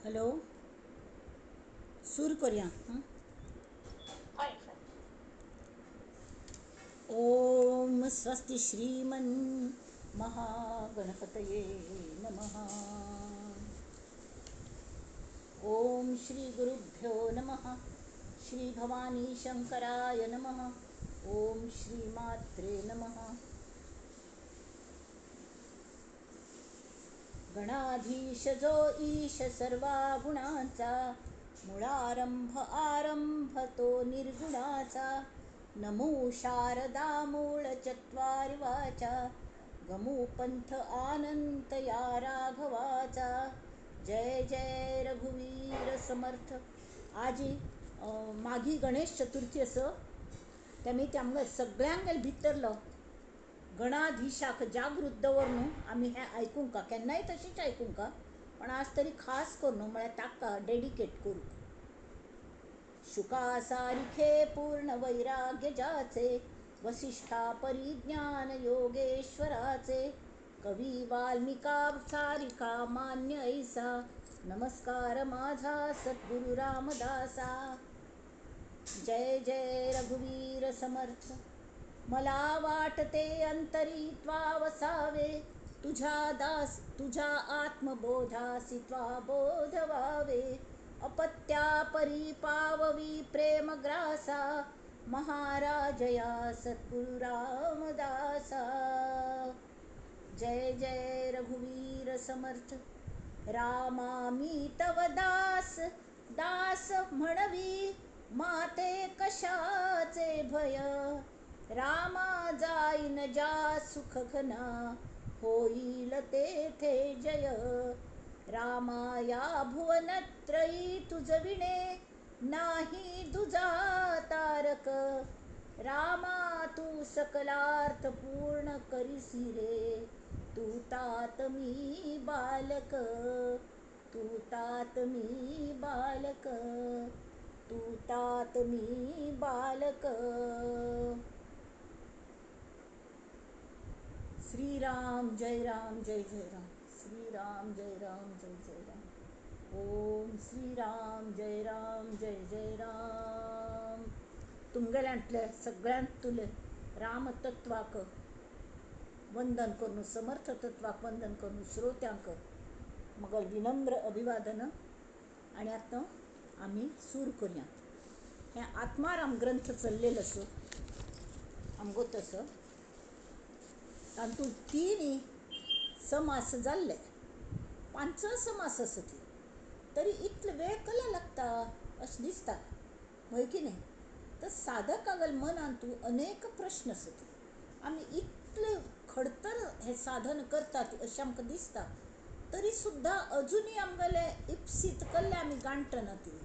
Hello, सुरू करूया. हय. ओम स्वस्ति श्रीमन महागणपतये नमः. ओम श्री गुरुभ्यो नमः. श्री भवानी शंकराय नमः. ओम श्री मात्रे नमः. गणाधीश जो ईश सर्वा गुणांचा, मुळारंभ आरंभ तो निर्गुणाचा. नमो शारदा मूळ चत्वारि वाचा, गमू पंथ आनंत या राघवाचा. जय जय रघुवीर समर्थ. आजी मागी गणेश चतुर्थी असं त्यामी त्यामुळे सगळ्यांगेल भितरलो गणाधीशाक जागृत दवरून आमी हें आयकूंक का केन्नाय तशीच आयकूंक का, पण आज तरी खास करून म्हळ्यार ताका डेडिकेट करूंक. शुका सारिखे पूर्ण वैराग्य जाचे, वसिष्ठा परिज्ञान योगेश्वराचे. कवी वाल्मिका सारिखा मान्य ऐसा, नमस्कार माझा सद्गुरु रामदासा. जय जय रघुवीर समर्थ. मला वाटते अंतरी त्वा वसावे, तुझ्या दास तुझ्या आत्मबोधासी त्वा बोधवावे. अपत्या परी पाववी प्रेमग्रासा, महाराजया सद्गुरु रामदासा. जय जय रघुवीर समर्थ. रामा मी तव दास दास म्हणवी, माते कशाचे भय. रामा जाईन ज्या सुख घना, होईल तेथे जय. रामा या भुवनत्रयी तुझ विणे, नाही दुजा तारक. रामा तू सकलार्थ पूर्ण करिसी रे, तू तात मी बालक, तू तात मी बालक, तू तात मी बालक. श्रीराम जय राम जय जय राम. श्रीराम जय राम जय जय राम. ओम श्रीराम जय राम जय जय राम. तुमगेल्यांतले सगळ्यांत तुले रामतत्वाक वंदन करून, समर्थ तत्वाक वंदन करून, श्रोत्यांक मग विनम्र अभिवादन. आनी आतां आमी सूर करूया. हें आत्माराम ग्रंथ चल्लेलो आसा आमगो तसो, तातूंत तीन समास जाल्ले, 5 समास आसा ती, तरी इतलो वेळ कला लागता अशें दिसता हय की न्ही. तर साधकागल मनान तूं अनेक प्रश्न आसता. आमी इतले खडतर हें साधन करतात अशें आमकां दिसता, तरी सुद्दां अजुनूय आमगेले इप्सीत कल्ले आमी गांठना ती.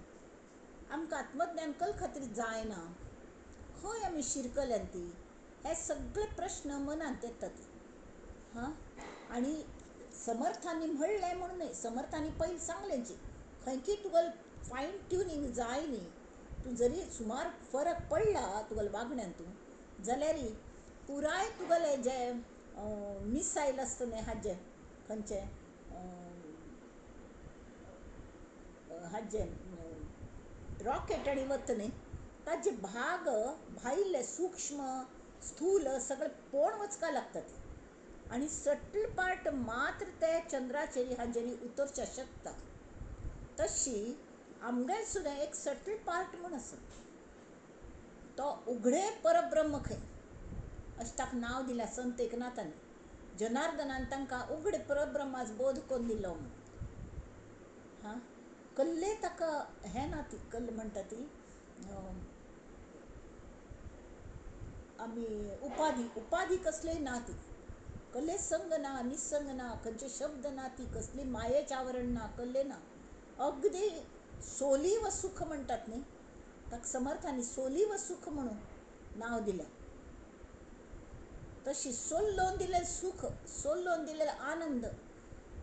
आमकां आत्मज्ञान कल खातीर जायना, खंय आमी शिरकल्यान ती, हे सगळे प्रश्न मनांत येतात. हां, आनी समर्थांनी म्हणलें म्हणून न्हय, समर्थांनी पयलीं सांगलें जी खंयची तुका फायन ट्युनींग जाय न्ही, तूं जरी सुमार फरक पडला तुगेल्या वागण्यान तूं जाल्यार पुराय तुगेलें जें मिसायल आसता न्हय हाजें खंयचें हाजें रॉकेट आनी वता न्हय, ताजे भाग भायले सूक्ष्म स्थूल सगळे पोण वचपाक लागतात आनी सटल पार्ट मात्र ते चंद्राचेर हाजेर उतरच्या शकता. तशी आमगेल सुद्दां एक सटल पार्ट म्हूण आसा, तो उघडे परब्रह्म खंय अशें ताका नांव दिलां संत एकनाथान. जनार्दनान तांकां उघडे परब्रह्माचो बोध करून दिलो म्हूण. हां, कल्ले ताका हें ना, ती कल्ल म्हणटा ती आमी उपाधी, उपाधी कसलीय ना ती, कसले संग ना, निसंग ना, खंयचे शब्द ना ती, कसली मायेचें आवरण ना, कसलें ना, अगदी सोली व सुख म्हणटात न्ही, ताका समर्थांनी सोली व सुख म्हणून नांव दिलें. तशी सोल्लोवन दिलें सुख, सोल्लोवन दिलेलो आनंद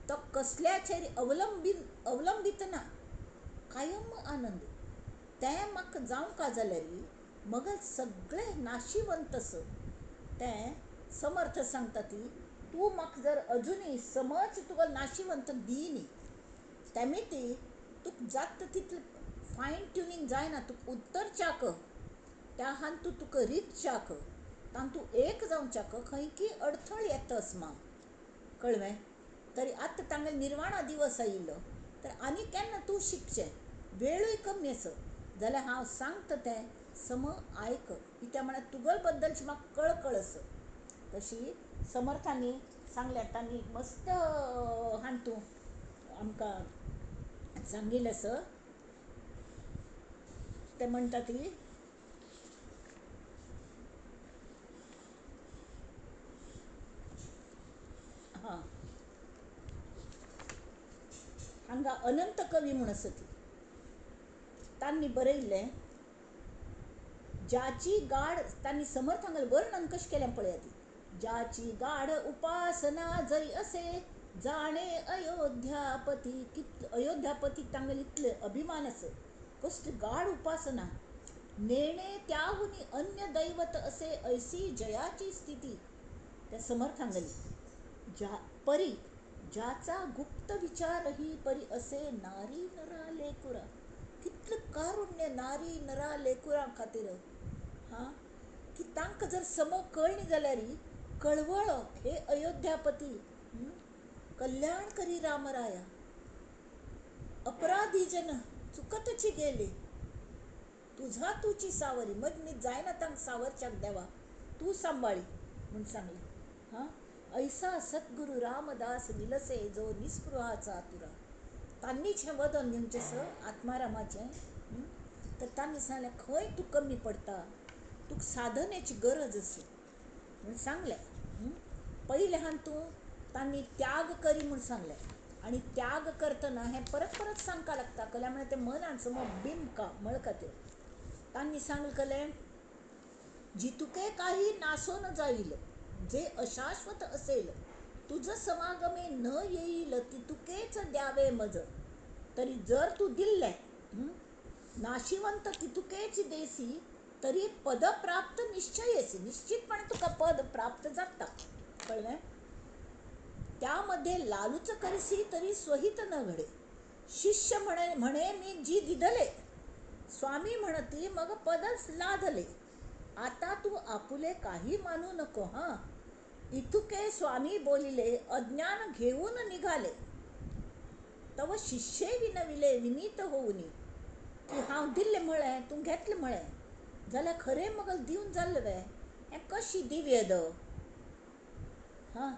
तो कसल्याचेर अवलंबीत ना, कायम आनंद. तें म्हाका जावंक जाल्यार मगल सगळें नाशिवंत आसा तें समर्थ सांगता ती, तूं म्हाका जर अजुनूय समज तुका नाशिवंत दी न्ही, तेमी ती तुका जाता तितलें फायन ट्युनींग जायना, तुका उत्तरच्याक त्या तूं तुका रिगच्याक तातूंत एक जावच्याक खंय की अडथळ येता अस्मा कळ्ळें. तरी आतां तांगेलो निर्वाणा दिवस आयिल्लो तर आनी केन्ना तूं शिकचें वेळूय कमी आसा जाल्यार हांव सांगता तें सम आयक, कित्याक म्हळ्यार तुगल बद्दलची म्हाका कळकळ आसा. तशी समर्थांनी सांगलें, तांणी मस्त हांतू आमकां सांगिल्लें आसा. ते म्हणटा ती हां हांगा अनंत कवी म्हूण आसा ती तांणी बरयल्लें ज्याची गाढ, तांणी समर्थांगेलें वर्णन कशें केलें पळयात ती, ज्याची गाढ उपासना जरी असे जाणे अयोध्यापती. कितले अयोध्यापती तांगेले इतले अभिमान आसा, कसली गाढ उपासना, नेणे त्याहुनी अन्य दैवत असे ऐसी जयाची स्थिती. त्या समर्थांगेली ज्या परी ज्याचा गुप्त विचार ही परी असे नारी नरा लेकुरा. कितलें कारुण्य नारी नरा लेकुरां खातीर हां, की तांकां जर सम कळ्ळी जाल्यार कळवळ हे अयोध्यापती कल्याण करी रामराया. अपराधी जन चुकतची गेले तुझा तुची सावरी. मग मी जायना तांकां सावरच्याक देवा तूं सांबाळी म्हूण सांगलें. हां, ऐसा सद्गुरू रामदास विलसे जो निस्पृहाचा तुरा. तांणीच हें वदन दिवचें आसा आत्मारामाचें. तर तांणी सांगलें खंय तूं कमी पडटा, तुका साधनेची गरज आसा म्हूण सांगलें. पयलें हांव तूं तांणी त्याग करी म्हूण सांगलें. आनी त्याग करतना हें परत परत सांगपाक लागता, कल्या म्हळ्यार तें मनान समज बिंबका म्हळ खातीर तांणी सांगलें कलें जितुके काही नासोन जाईल जे अशाश्वत असेल तुझं समागमे न येईल तितुकेच द्यावे मज. तरी जर तूं दिल्लें नाशिवंत तितुकेच देसी तरी पद प्राप्त निश्चयेसी. निश्चितपणे तुका पद प्राप्त जाता कळ्ळें. त्यामध्ये लालूच करीसी तरी स्वहित न घडे. शिष्य म्हणे म्हणे मी जी दिदले स्वामी म्हणती मग पदच लादले. आता तू आपुले काही मानू नको. हां, इतुके स्वामी बोलिले अज्ञान घेऊन निघाले तव शिष्ये विनविले विनीत होऊनी. की हांव दिल्लें म्हळें तूं घेतलें म्हळें जाल्यार खरें मगल दिवन जाल्लें वे हें कशी दिव्य the. हां,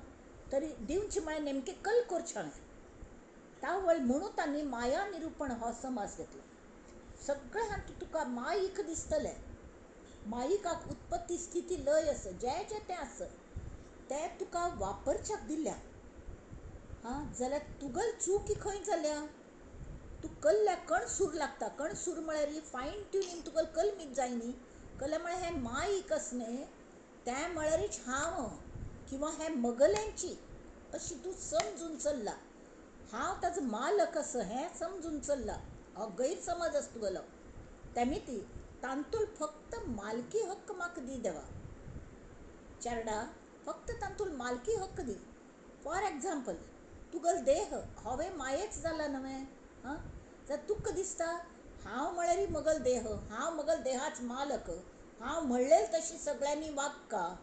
तरी दिवचें म्हळ्यार नेमकें कल करचें हांवें तावळ म्हणून तांणी माया निरुपण हो समास घेतलो. सगळें हातूंत तुका माईक दिसतलें, माईकाक उत्पत्ती स्थिती लय आसा, जें जें तें आसा तें तुका वापरच्याक दिल्या. हां, जाल्यार तुगल चूक खंय जाल्या, तूं कल्ल्याक कणसूर लागता. कणसूर म्हळ्यार ही फायन ट्युनींग तुका कलमीत जाय न्ही. कल्ल्या म्हळ्यार हें माईक आसा न्ही तें म्हळ्यारूच हांव किंवा हें मगल्यांची अशी तूं समजून चल्ला, हांव ताजो मालक आसा हें समजून चल्ला, हो गैरसमज आसा तुगेलो. तेमिती तांतूल फक्त मालकी हक्क म्हाका दी देवा चेरडा, फक्त तांतूल मालकी हक्क दी. फॉर एग्जाम्पल तुगल देह होवे मायेच जाला न्हय. हां, जाल्यार तुका दिसता हांव म्हळ्यार मगल देह, हांव मगल देहाच मालक, हांव म्हणलें तशी सगळ्यांनी वागका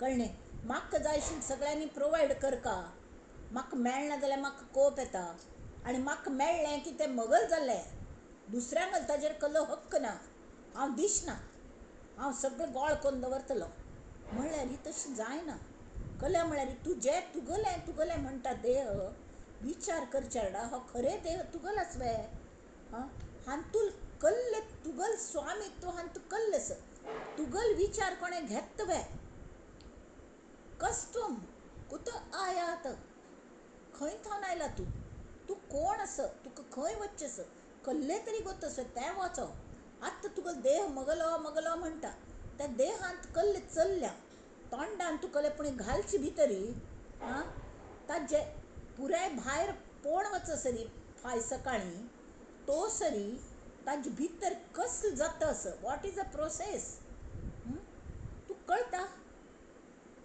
कळ्ळें, म्हाका जायशी सगळ्यांनी प्रोवायड करका, म्हाका मेळना जाल्यार म्हाका कोप येता आनी म्हाका मेळ्ळें की तें मगल जालें, दुसऱ्यांक ताजेर कसलो हक्क ना, हांव दिसना, हांव सगळें गोळ करून दवरतलो म्हणल्यार ही तशी जायना. कल्या म्हळ्यार तूं जें तुगलें तुगलें म्हणटा देह, विचार कर चेरडा हो खरें देह तुगल आस वे. हां, हातूंत कल्ले तुगल स्वामित्व हातूंत कल्ले आसा, तुगल विचार कोणें घेत वे. कस्त्वम कुत आयात, खंय थावन आयला तूं, तूं कोण आसा, तुका खंय वचचें आसा कल्ले तरी गोत आसा तें वचो. आतां तुका देह मगलो मगलो म्हणटा त्या देहांत कल्ले चल्ल्या, तोंडान तूं कल्ले पूण घालची भितरी. आं, ताजे पुराय भायर पोण वचसरी फाय सकाळीं तो सरी ताजे भितर कसलें जाता आसा, what is a process तूं कळटा,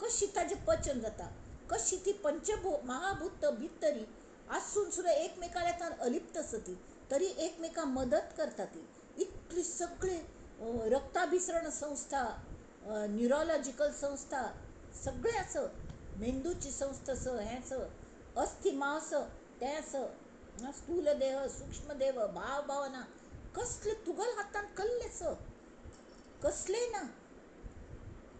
कशी ताजें पचन जाता, कशी ती पंचभू महाभूत भितरी आसून सुद्दां एकमेकाल्या तान अलिप्त आसा ती, तरी एकमेकां मदत करता ती. इतली सगळी रक्ताभिसरण संस्था, न्युरोलॉजिकल संस्था सगळें आसा. मेंदूची संस्था आसा, हें आसा, अस्थी मांस तें आसा, स्थूल देह, सूक्ष्म देह, भाव भावना, कसले तुगल हातान कल्ले आसा, कसलें ना.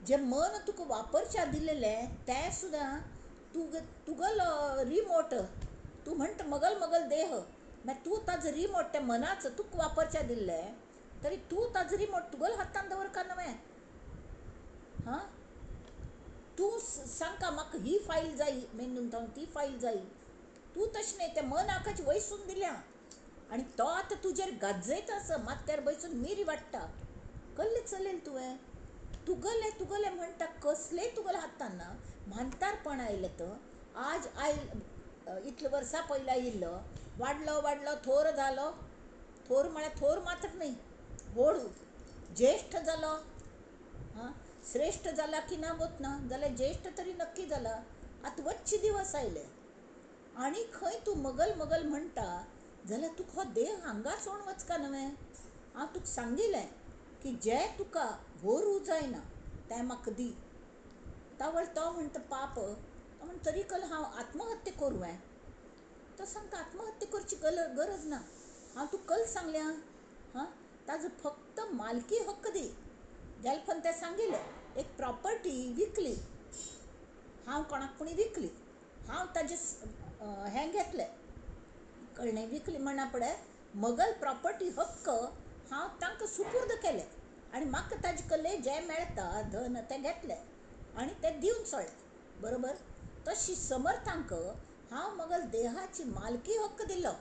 जें मन तुका वापरच्या दिलेलें तें सुद्दां तुगल रिमोट. तूं म्हणटा मगल मगल देह, मागीर तूं ताजो रिमोट त्या मनाचो तुका वापरच्या दिल्लें तरी तूं ताजो रिमोट तुगल हातान दवर का नवें. हां, तूं सांगका म्हाका ही फायल जायी, मेंदून थावन ती फायल जायी. तूं तशें न्हय, तें मनाकच वैसून दिल्या आनी तो आतां तुजेर गाजयता आसा, माथ्यार बैसून मिरी वाडटा. कल्लें चलयलें तुवें? तुगलें तुगलें म्हणटा, कसलें तुगलें हातान ना. म्हांतारपण आयलें तर आज आयल, इतले वर्सां पयलीं आयिल्लो, वाडलो वाडलो, थोर जालो. थोर म्हळ्यार थोर मात्र न्हय, व्हड ज्येश्ठ जालो. हां, श्रेश्ठ जाला की ना वत ना जाल्यार ज्येश्ठ तरी नक्की जाला. आतां वच्चे दिवस आयले आनी खंय तूं मगल मगल म्हणटा जाल्यार तुका हो देह हांगा सोडून वचका नवें. हांव तुका सांगिल्लें की जें तुका व्हरूं जायना तें म्हाका दी. तावळ तो म्हणटा पाप, तो म्हण तरी कल हांव आत्महत्या करूं हें. तो सांगता आत्महत्या करची गरज ना, हांव तुका कल सांगल्या. हां, ताजो फक्त मालकी हक्क दी. गेल्फन तें सांगिल्लें, एक प्रॉपर्टी विकली हांव, कोणाक पुणी विकली हांव, ताजें हें घेतलें, कळ्ळें, विकली म्हणा पळय मगल प्रॉपर्टी हक्क हांव तांकां सुपूर्द केलें आनी म्हाका ताजे कडलें जें मेळटा धन तें घेतलें आनी तें दिवन सोडलें. बरोबर, तशी समर्थांक हांव मगल देहाची मालकी हक्क दिलो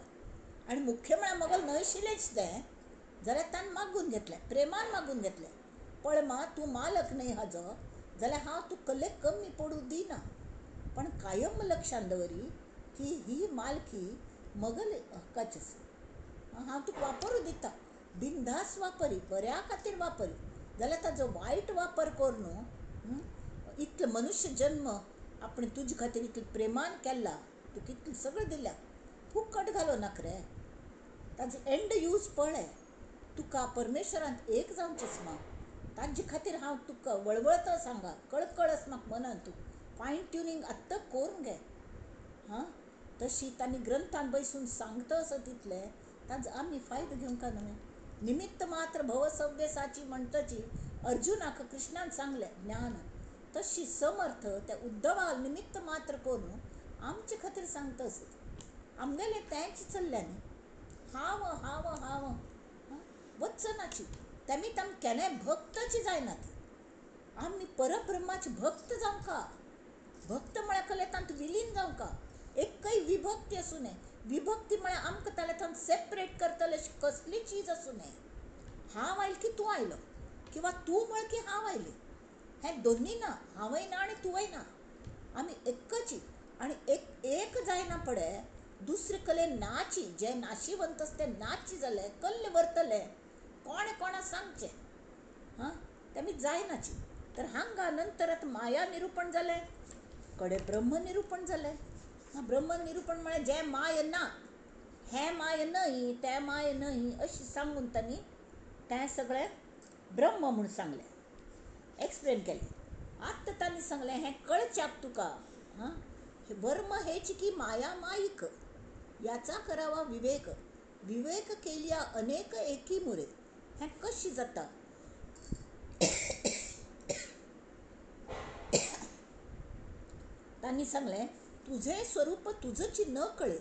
आनी मुख्य म्हळ्यार मगल न्हयशिल्लेंच तें जाल्यार ताणें मागून घेतलें, प्रेमान मागून घेतलें. पळय मा, तूं मालक न्हय हाजो, जाल्यार हांव तुका कल्ले कमी पडूं दिना, पण कायम लक्षांत दवरी की ही मालकी मगल हक्काची आसा. हांव तुका वापरूं दिता, बिंदास वापरी, बऱ्या खातीर वापरी, जाल्यार ताजो वायट वापर करून इतलो मनुष्य जन्म आपण तुजे खातीर इतलें प्रेमान केला, तुका इतलें सगळें दिल्या, फुकट घालो नाका रे. ताजो एंड यूज पळय, तुका परमेश्वरांत एक जावचें आसा. ताजे खातीर हांव तुका वळवळता सांगा, कळकळ आसा म्हाका मनान, तूं फायन ट्युनींग आत्तां करून घे. हां, तशी तांणी ग्रंथान बैसून सांगता आसा तितलें ताजो आमी फायदो घेवंक न्हय. निमित्त मात्र भवसव्यसाची म्हणटची अर्जुनाक कृष्णान सांगलें ज्ञान, तशी समर्थ त्या उद्धवा निमित्त मात्र करून आमचे खातीर सांगता आसत. आमगेलें तेंच चल्लें न्ही, हांव हांव हांव वचनाची तेमी ताम केन्नाय भक्तची जायना ती. आमी परब्रह्माची भक्त जावंका. भक्त म्हळ्यार कले तांत विलीन जावंका, एकय विभक्ती आसूं नये. विभक्ती म्हळ्यार आमकां ताल्या तांत सेपरेट करतले अशी कसली चीज आसूं नये. हांव आयल की तूं आयलो, किंवा तूं म्हळ की हांव आयली, हें दोन्ही ना, हांवय ना आनी तूंय ना, आमी एकची. आनी एक एक जायना पडे दुसरे कले नाची, जे नाशिवंत आसा ते नाची जाले कल्ले व्हरतले, कोणें कोणा सांगचें. हां, तेमी जायनाची. तर हांगा नंतर आतां माया निरुपण जालें, कडे ब्रह्म निरुपण जालें. ब्रह्म निरुपण म्हळ्यार जें माय ना, हें माय न्हय तें माय न्हय अशें सांगून तांणी तें सगळें ब्रह्म म्हूण सांगलें, एक्सप्लेन केलें. आतां तांणी सांगलें हें कळच्याक तुका. हां, वर्म हेच की माया माईक, याचा करावा विवेक, विवेक केलिया अनेक एकी मुरे. हें कशें जाता? तांणी सांगलें तुझे स्वरूप तुझची न कळे,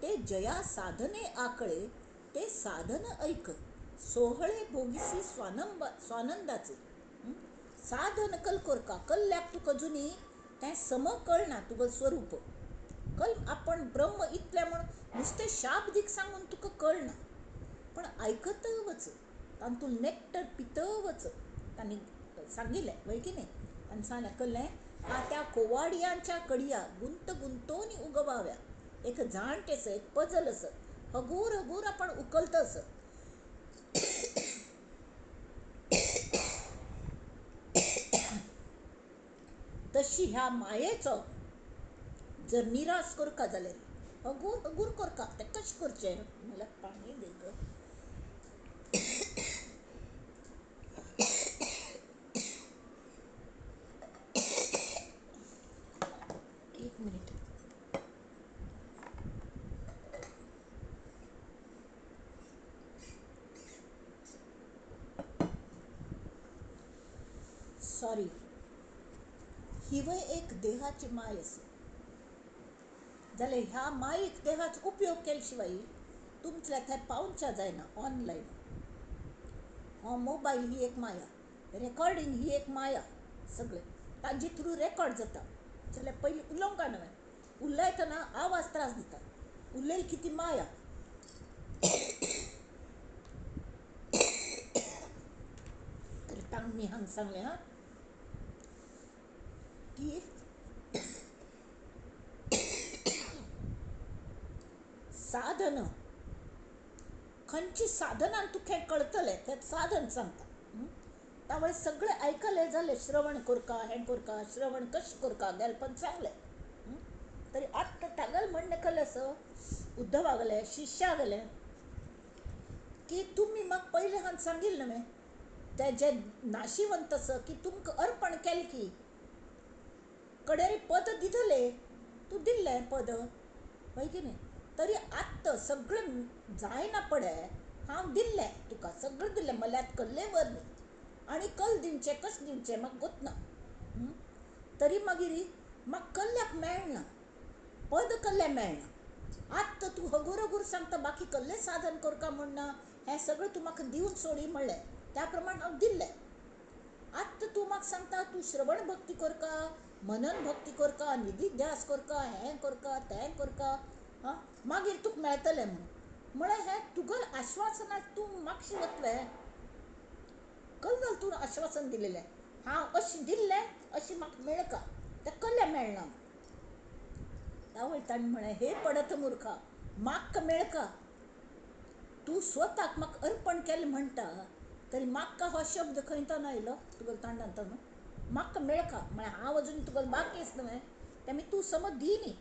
ते जया साधने आकळे, ते साधन ऐक, सोहळे भोगिसी स्वानंदाचे. साधन कल कोरका, कल्ल्याक तुका जुनी तें सम कळना तुगेलें स्वरूप. कल आपण ब्रह्म इतलें म्हूण नुस्तें शाब्दीक सांगून तुका कळना, पण आयकत वच, तातूंत नेक्टर पित वच. तांणी सांगिल्लें वय की न्ही. तांणी सांगलें कळ्ळें, त्या कोवाडियांच्या कडया गुंत गुंतोनी उगवाव्या. एक झांट आसा, एक पजल आसा, हगूर हगूर आपण उकलता आसा. तशी ह्या मायेचो जर निराश करका जाल्यार, हगूर हगूर करका. तें कशें करचें? मला पाणी दे गं. एक मिनिट. सॉरी. हिवय एक देहाची माय आसा. जाल्यार ह्या मायेक देहाचो उपयोग केले शिवाय तुमच्या थंय पावच्या जायना ऑनलायन. हो मोबायल ही एक माया, रेकॉर्डिंग ही एक माया, सगळें ताजे थ्रू रेकॉर्ड जाता. जाल्यार पयलीं उलोवंक न्हय, उलयतना आवाज त्रास दिता, उलयली की ती माया. तर तांणी हांगा सांगलें हां की साधन खंयची साधनान तुका कळतलें तें साधन सांगता. त्यावेळेस सगळें आयकलें जालें, श्रवण करका, हें करका, श्रवण कशें करका गेलें पण सांगलें. तरी आतां तागेलें म्हणणें कसलें आसा, उद्धवागलें शिष्यागलें की तुमी म्हाका पयलें हांवें सांगिल्लें न्हय तें जें नाशिवंत आसा की तुमकां अर्पण केलें की कडेर पद दितले, तूं दिल्लें पद हय की न्ही, तरी आत्तां सगळें जायना पडे हांव दिल्लें तुका सगळें दिल्लें, मल्यात कल्लें वर न्ही आनी कल दिवचें कशें दिवचें म्हाका गोतना. तरी मागीर म्हाका कल्ल्याक मेळना, पद कल्ल्या मेळना. आत्तां तूं हगूर हगूर सांगता बाकी कल्लें साधन करका म्हूण ना, हें सगळें तूं म्हाका दिवन सोडी म्हणलें त्या प्रमाण हांव दिल्लें. आत्तां तूं म्हाका सांगता तूं श्रवण भक्ती करका, मनन भक्ती करका, निधिध्यास करका, हें करका तें करका, हां मागीर तुका मेळटलें म्हूण. म्हळ्यार हें तुगेलें आश्वासनाक तूं मागशी वतलें कल्ल तूं आश्वासन दिलेलें हांव अशें दिल्लें अशें म्हाका मेळका, तें कल्लें मेळना. तावळ ताणें म्हळें हे पडत मुर्खा, म्हाका मेळका, तूं स्वताक म्हाका अर्पण केलें म्हणटा तरी म्हाका हो शब्द खंय तो आयलो तुगेल्या तोंडांत न्हू, म्हाका मेळका म्हळ्यार हांव अजून तुगेलो बाकीच न्हय, तेमी तूं समज दी न्ही.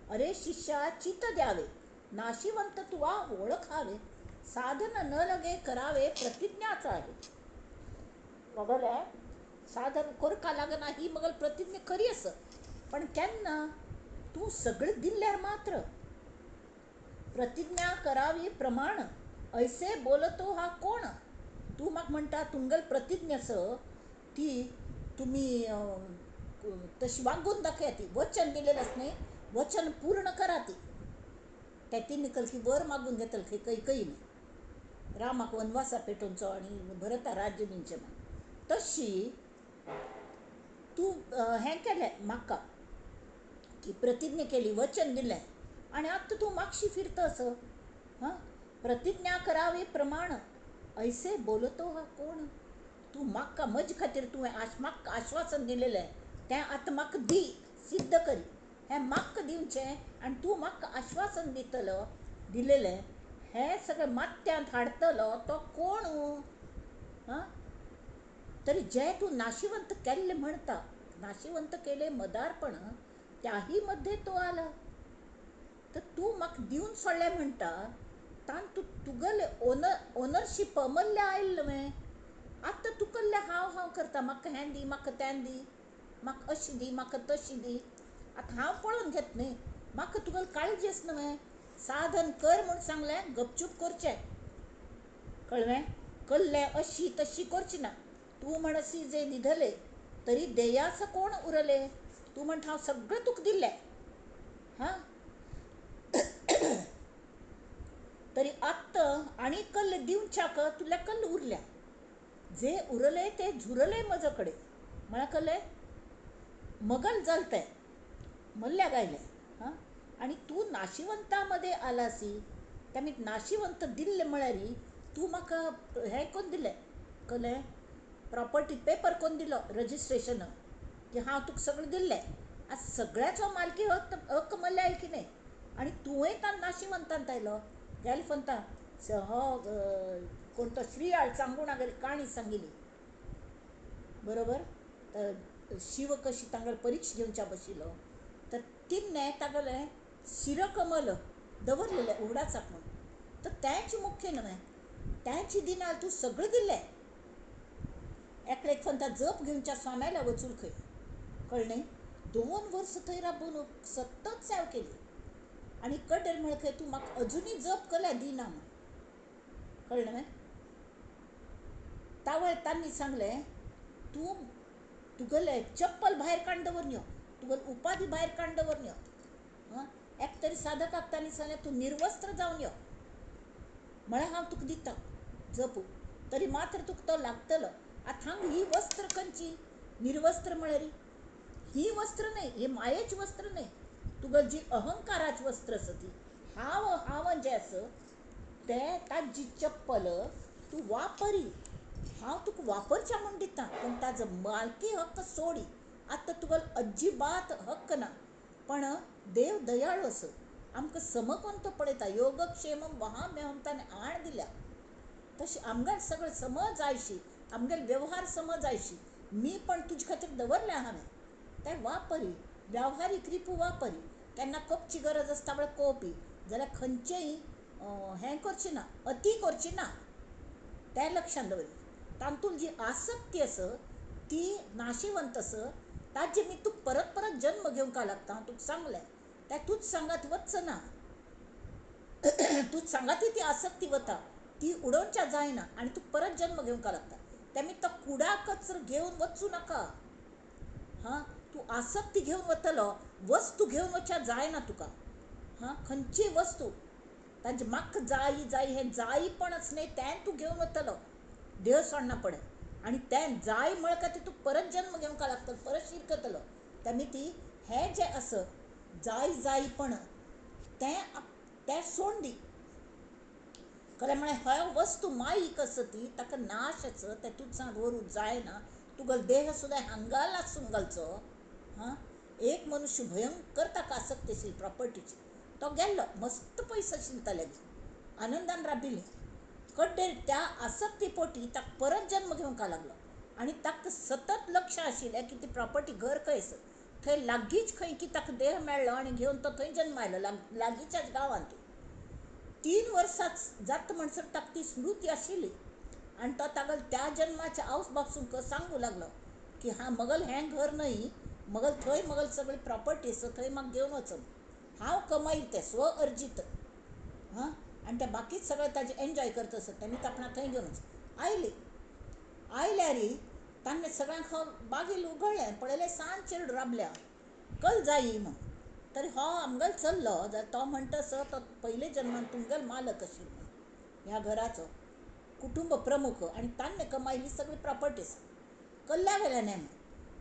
अरे शिष्या चित द्यावे, नाशिवंत तुवा ओळखावे, साधन न लगे करावे प्रतिज्ञाच आहे. मगले साधन करका लागना ही मगल प्रतिज्ञा खरी आसा, पण केन्ना तूं सगळें दिल्ल्यार मात्र. प्रतिज्ञा करावी प्रमाण ऐसे बोलतो हा कोण. तूं म्हाका म्हणटा तुमगेली प्रतिज्ञा आसा ती तुमी तशी वागून दाखया, ती वचन दिलेलें आसा न्ही, वचन पूर्ण करा ती. ते तिनी कल की वर मागून घेतले खंय कैकेयीन रामाक वनवासा पेटोवचो आनी भरता राज्य दिवचें म्हूण. तशी तूं हें केलें म्हाका की प्रतिज्ञा केली, वचन दिलें आनी आतां तूं मागशी फिरता असो. हां, प्रतिज्ञा करावी प्रमाण ऐसे बोलतो हा कोण. तूं म्हाका म्हजे खातीर तुवें म्हाका आश्वासन दिलेलें तें आतां म्हाका दी, सिद्ध करी, हें म्हाका दिवचें आनी तूं म्हाका आश्वासन दितलो दिलेलें हें सगळें मात्यांत हाडटलो तो कोण. हां, तरी जें तूं नाशिवंत केल्लें म्हणटा, नाशिवंत केलें मदारपण त्याही मध्ये तो आला. तर तूं म्हाका दिवन सोडलें म्हणटा तान तूं तुगेलें ओनरशीप मल्ल्या आयलें न्हय. आतां तूं कसलें हांव हांव करता, म्हाका हें दी, म्हाका तें दी, म्हाका अशें दी, म्हाका तशें दी. आतां हांव पळोवन घेत न्ही, म्हाका तुगेली काळजी आसा न्हय. साधन कर म्हूण सांगलें, गपचूप करचें, कळ्ळें? कल्लें अशी तशी करची ना. तूं म्हणसी जे निधले तरी देयास कोण उरले. तूं म्हणटा हांव सगळें तुका दिल्लें, हां, तरी आत्तां आनी कल्ल दिवच्याक तुल्या कल्ल उरल्या, जे उरले ते झुरले म्हजे कडेन. म्हळ्यार कल्लें मगल जालें तें मल्ल्याक आयलें. हां, आनी तूं नाशिवंता मध्ये आलासी, तेमी नाशिवंत दिल्लें म्हळ्यार तूं म्हाका हें कोन्न दिलें, कलें प्रॉपर्टी पेपर कोन्न दिलो, रजिस्ट्रेशन की हांव तुका सगळें दिल्लें, आतां सगळ्याचो मालकी हक्क हक्क मल्ल्या आयल की न्ही. आनी तुवें तान नाशिवंतांत आयलो. गेले फंता हो कोण तो श्रीयाळ सांगून काणी सांगिल्ली बरोबर. तर शिव कशी तांगेली परिक्षा घेवच्या बशिल्लो, तर तिन्ने तागेलें शिरकमल दवरलेलें उगडासाक म्हूण. तर तेंच मुख्य न्हय, तेंच दिना तूं सगळें दिलें. एकले एक फंता जप घेवच्या स्वाम्याला वचून खंय कळ्ळें, 2 वर्स थंय राबून सतत सेव केली आनी कडेर म्हळें खंय तूं म्हाका अजुनूय जप केल्यार दिना म्हूण. कळ्ळें? तावळ तांणी सांगलें तूं तुगेलें चप्पल भायर काडून दवर यो, तुगेली उपाधी भायर काडून दवर यो. एक तरी साधकाक तांणी सांगलें तूं निर्वस्त्र जावन यो, म्हळ्यार हांव तुका दिता जपू, तरी मात्र तुका तो लागतलो. आतां हांगा ही वस्त्र खंयची? निर्वस्त्र म्हळ्यार ही वस्त्र न्हय, ही मायेच वस्त्र न्हय, तुगेली जी अहंकाराचे वस्त्र आसा ती हांव हांव जें आसा तें ताजी चप्पल तूं वापरी, हांव तुका वापरच्या म्हूण दिता, पूण ताजो मालकी हक्क सोडी. आतां तुगेलो अजिबात हक्क ना. पण देव दयाळू आसा, आमकां समकोन तो पळयता. योगक्षेम वहाम्यहम ताणें आण दिल्या, तशें आमगेर सगळें समज आयशी, आमगेले वेव्हार समज आयशी. मी पण तुजे खातीर दवरल्या हांवें, तें वापरी, व्यावहारीक रिपू वापरी. केन्ना कोपची गरज आसता म्हळ्यार कोपी, जाल्यार खंयचेय हें करचें ना, अती करचें ना, तें लक्षांत दवरी. तातूंत जी आसक्ती आसा ती नाशिवंत आसा, ताजे मी तुका परत परत जन्म घेवंक लागता. हांव तुका सांगलें तें तूंच सांगात वचच ना, तूंच सांगाती ती आसक्ती वता, ती उडोवच्या जायना आनी तुका परत जन्म घेवंक लागता. तेमी तो कुडा कचरो घेवन वचूं नाका. हां, तूं आसक्ती घेवन वतलो, वस्तू घेवन वचच्या जायना तुका. हां, खंयची वस्तू तांचे म्हाका जाय जाय हें जायपणच न्हय, तें तूं घेवन वतलो देह सोडना पडे. आनी तें जाय म्हळ्यार खातीर तूं परत जन्म घेवंक लागतलो, परत शिरकतलो. तेमी ती हें जें आसा जाय जायपण तें तें सोड दी. कळ्ळें? म्हळ्यार ह्यो वस्तू मायीक आसा ती ताका नाश आसा, तें तुज्यान व्हरूंक जायना. तुगेलो देह सुद्दां हांगा लासून घालचो. हां, एक मनुष्य भयंकर ताका आसक्ती आशिल्ली प्रॉपर्टीची, तो गेल्लो मस्त पयसो आशिल्लो ताले, आनंदान राबिल्ले. कड्डेर त्या आसक्ती पोटी ताका परत जन्म घेवंक लागलो आनी ताका सतत लक्ष आशिल्लें की ती प्रॉपर्टी घर खंय आसा, थंय लागींच खंय की ताका देह मेळ्ळो आनी घेवन तो थंय जन्म आयलो लागींच्याच गांवांत. 3 वर्सां जाता म्हणसर ताका ती स्मृती आशिल्ली आनी तो तागेलो त्या जन्माच्या आवस बापसूंक सांगूं लागलो की हां मगल हें घर न्हय, मगल थंय मगल सगळी प्रॉपर्टी आसा, थंय म्हाका घेवन वचून हांव कमायल तें स्व अर्जीत. हां, आनी तें बाकीच सगळें ताजें एन्जॉय करता आसत, तेमी आपणा थंय घेवन वच. आयली आयल्यार तांणे सगळ्यांक हो बागील उगडलें, पळयलें सान चेडूं राबल्या कल जायी म्हूण. तरी हो आमगेलो चल्लो जाल्यार तो म्हणटा आसो तो पयले जन्मान तुमगेलो मालक आशिल्लो म्हूण, ह्या घराचो कुटुंब प्रमुख, आनी ताणें कमायली सगळी प्रॉपर्टी आसा. कल्ल्या वेल्यान म्हूण,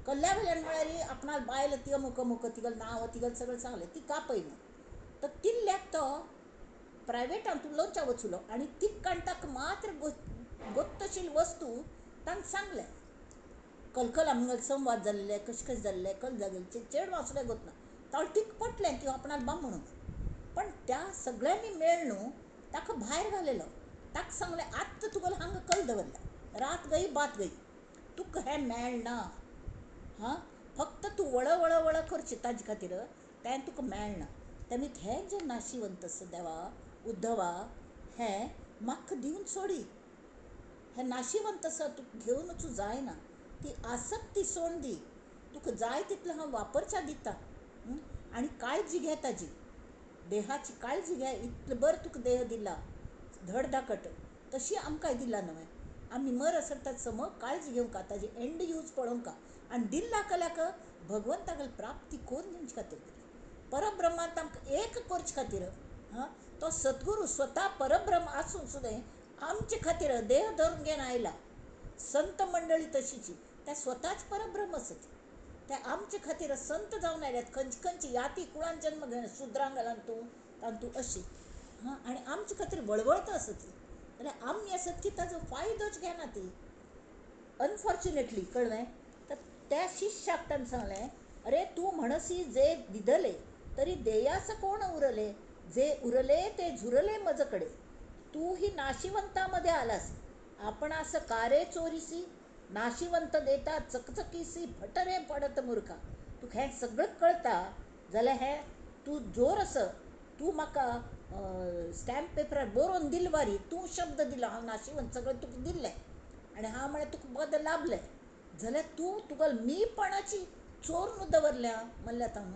कल्ल्या वेल्यान म्हळ्यार आपणाक बायल ती अमुक अमुक तिगेलें नांव तिगेलें सगळें सांगलें, ती कापय म्हूण. तर तिल्ल्याक तो प्रायवेटान उलोवच्या वचुलो आनी तिकान ताका मात्र गोत्तशील वस्तू तांकां सांगलें. कलकल आमगेलो संवाद जाल्ले, कशें कशें जाल्ले, कल जागेले चेडवां सुद्दां गोतना तावळ तीक पटलें की आपणाक बाम म्हणून. पण त्या सगळ्यांनी मेळ न्हू ताका भायर घालेलो. ताका सांगलें आत्तां तुगेलो हांगा कल दवरला, रात गई बात गई, तुका हें मेळना. हां, फक्त तूं वळ वळ वळ करचें ताजे खातीर, तें तुका मेळना. तेमी हें जें नाशिवंत आसा देवा उद्धवा, हें म्हाका दिवन सोडी, हें नाशिवंत आसा तुका घेवन वचूं जायना, ती आसक्ती सोड दी, तुका जाय तितलें हांव वापरच्या दिता. आनी काळजी घे ताजी, देहाची काळजी घे, इतलें बरें तुका देह दिला धडधाकट, तशी आमकांय दिला न्हय, आमी मर आसर ताजी सम काळजी घेवंक, ताजी एंड यूज पळोवंक. आनी दिल्ला कल्याक भगवंतागेली प्राप्ती करून दिवचे खातीर दिला, परब्रह्मांत आमकां एक करचे खातीर. हां, तो सद्गुरू स्वता परब्रह्म आसून सुद्दां आमचे खातीर देह धरून घेवन आयला. संत मंडळी तशीची, त्या स्वताच परब्रह्म आसत, ते आमचे खातीर संत जावन आयल्यात. खंयची खंयची याती कुळान जन्म घेवन सुद्रांगलान तूं तांतू अशी. हां, आनी आमचे खातीर वळवळता आसत, जाल्यार आमी आसत की ताजो फायदोच घेना ती, अनफॉर्च्युनेटली. कळ्ळें? तर त्या शिष्याक ताणें सांगलें, अरे तूं म्हणसी जे दिदले तरी देयास कोण उरले, जे उरले ते झुरले मजकडे. तू ही नाशिवंतामध्ये आलास, आपणास कारे चोरीसी, नाशिवंत देता चकचकीसी, फटरे पडत मूर्खा. तुका हें सगळं कळता जाल्यार हें तूं जोर आस, तूं म्हाका स्टॅम्प पेपरार बरोवन दिल वारी, तूं शब्द दिलो, हांव नाशिवंत सगळें तुका दिल्लें आनी हांव म्हळ्यार तुका बद लाभलें जाल्यार तूं तुगेलो मीपणाची चोरून दवरल्या म्हणल्यार हांव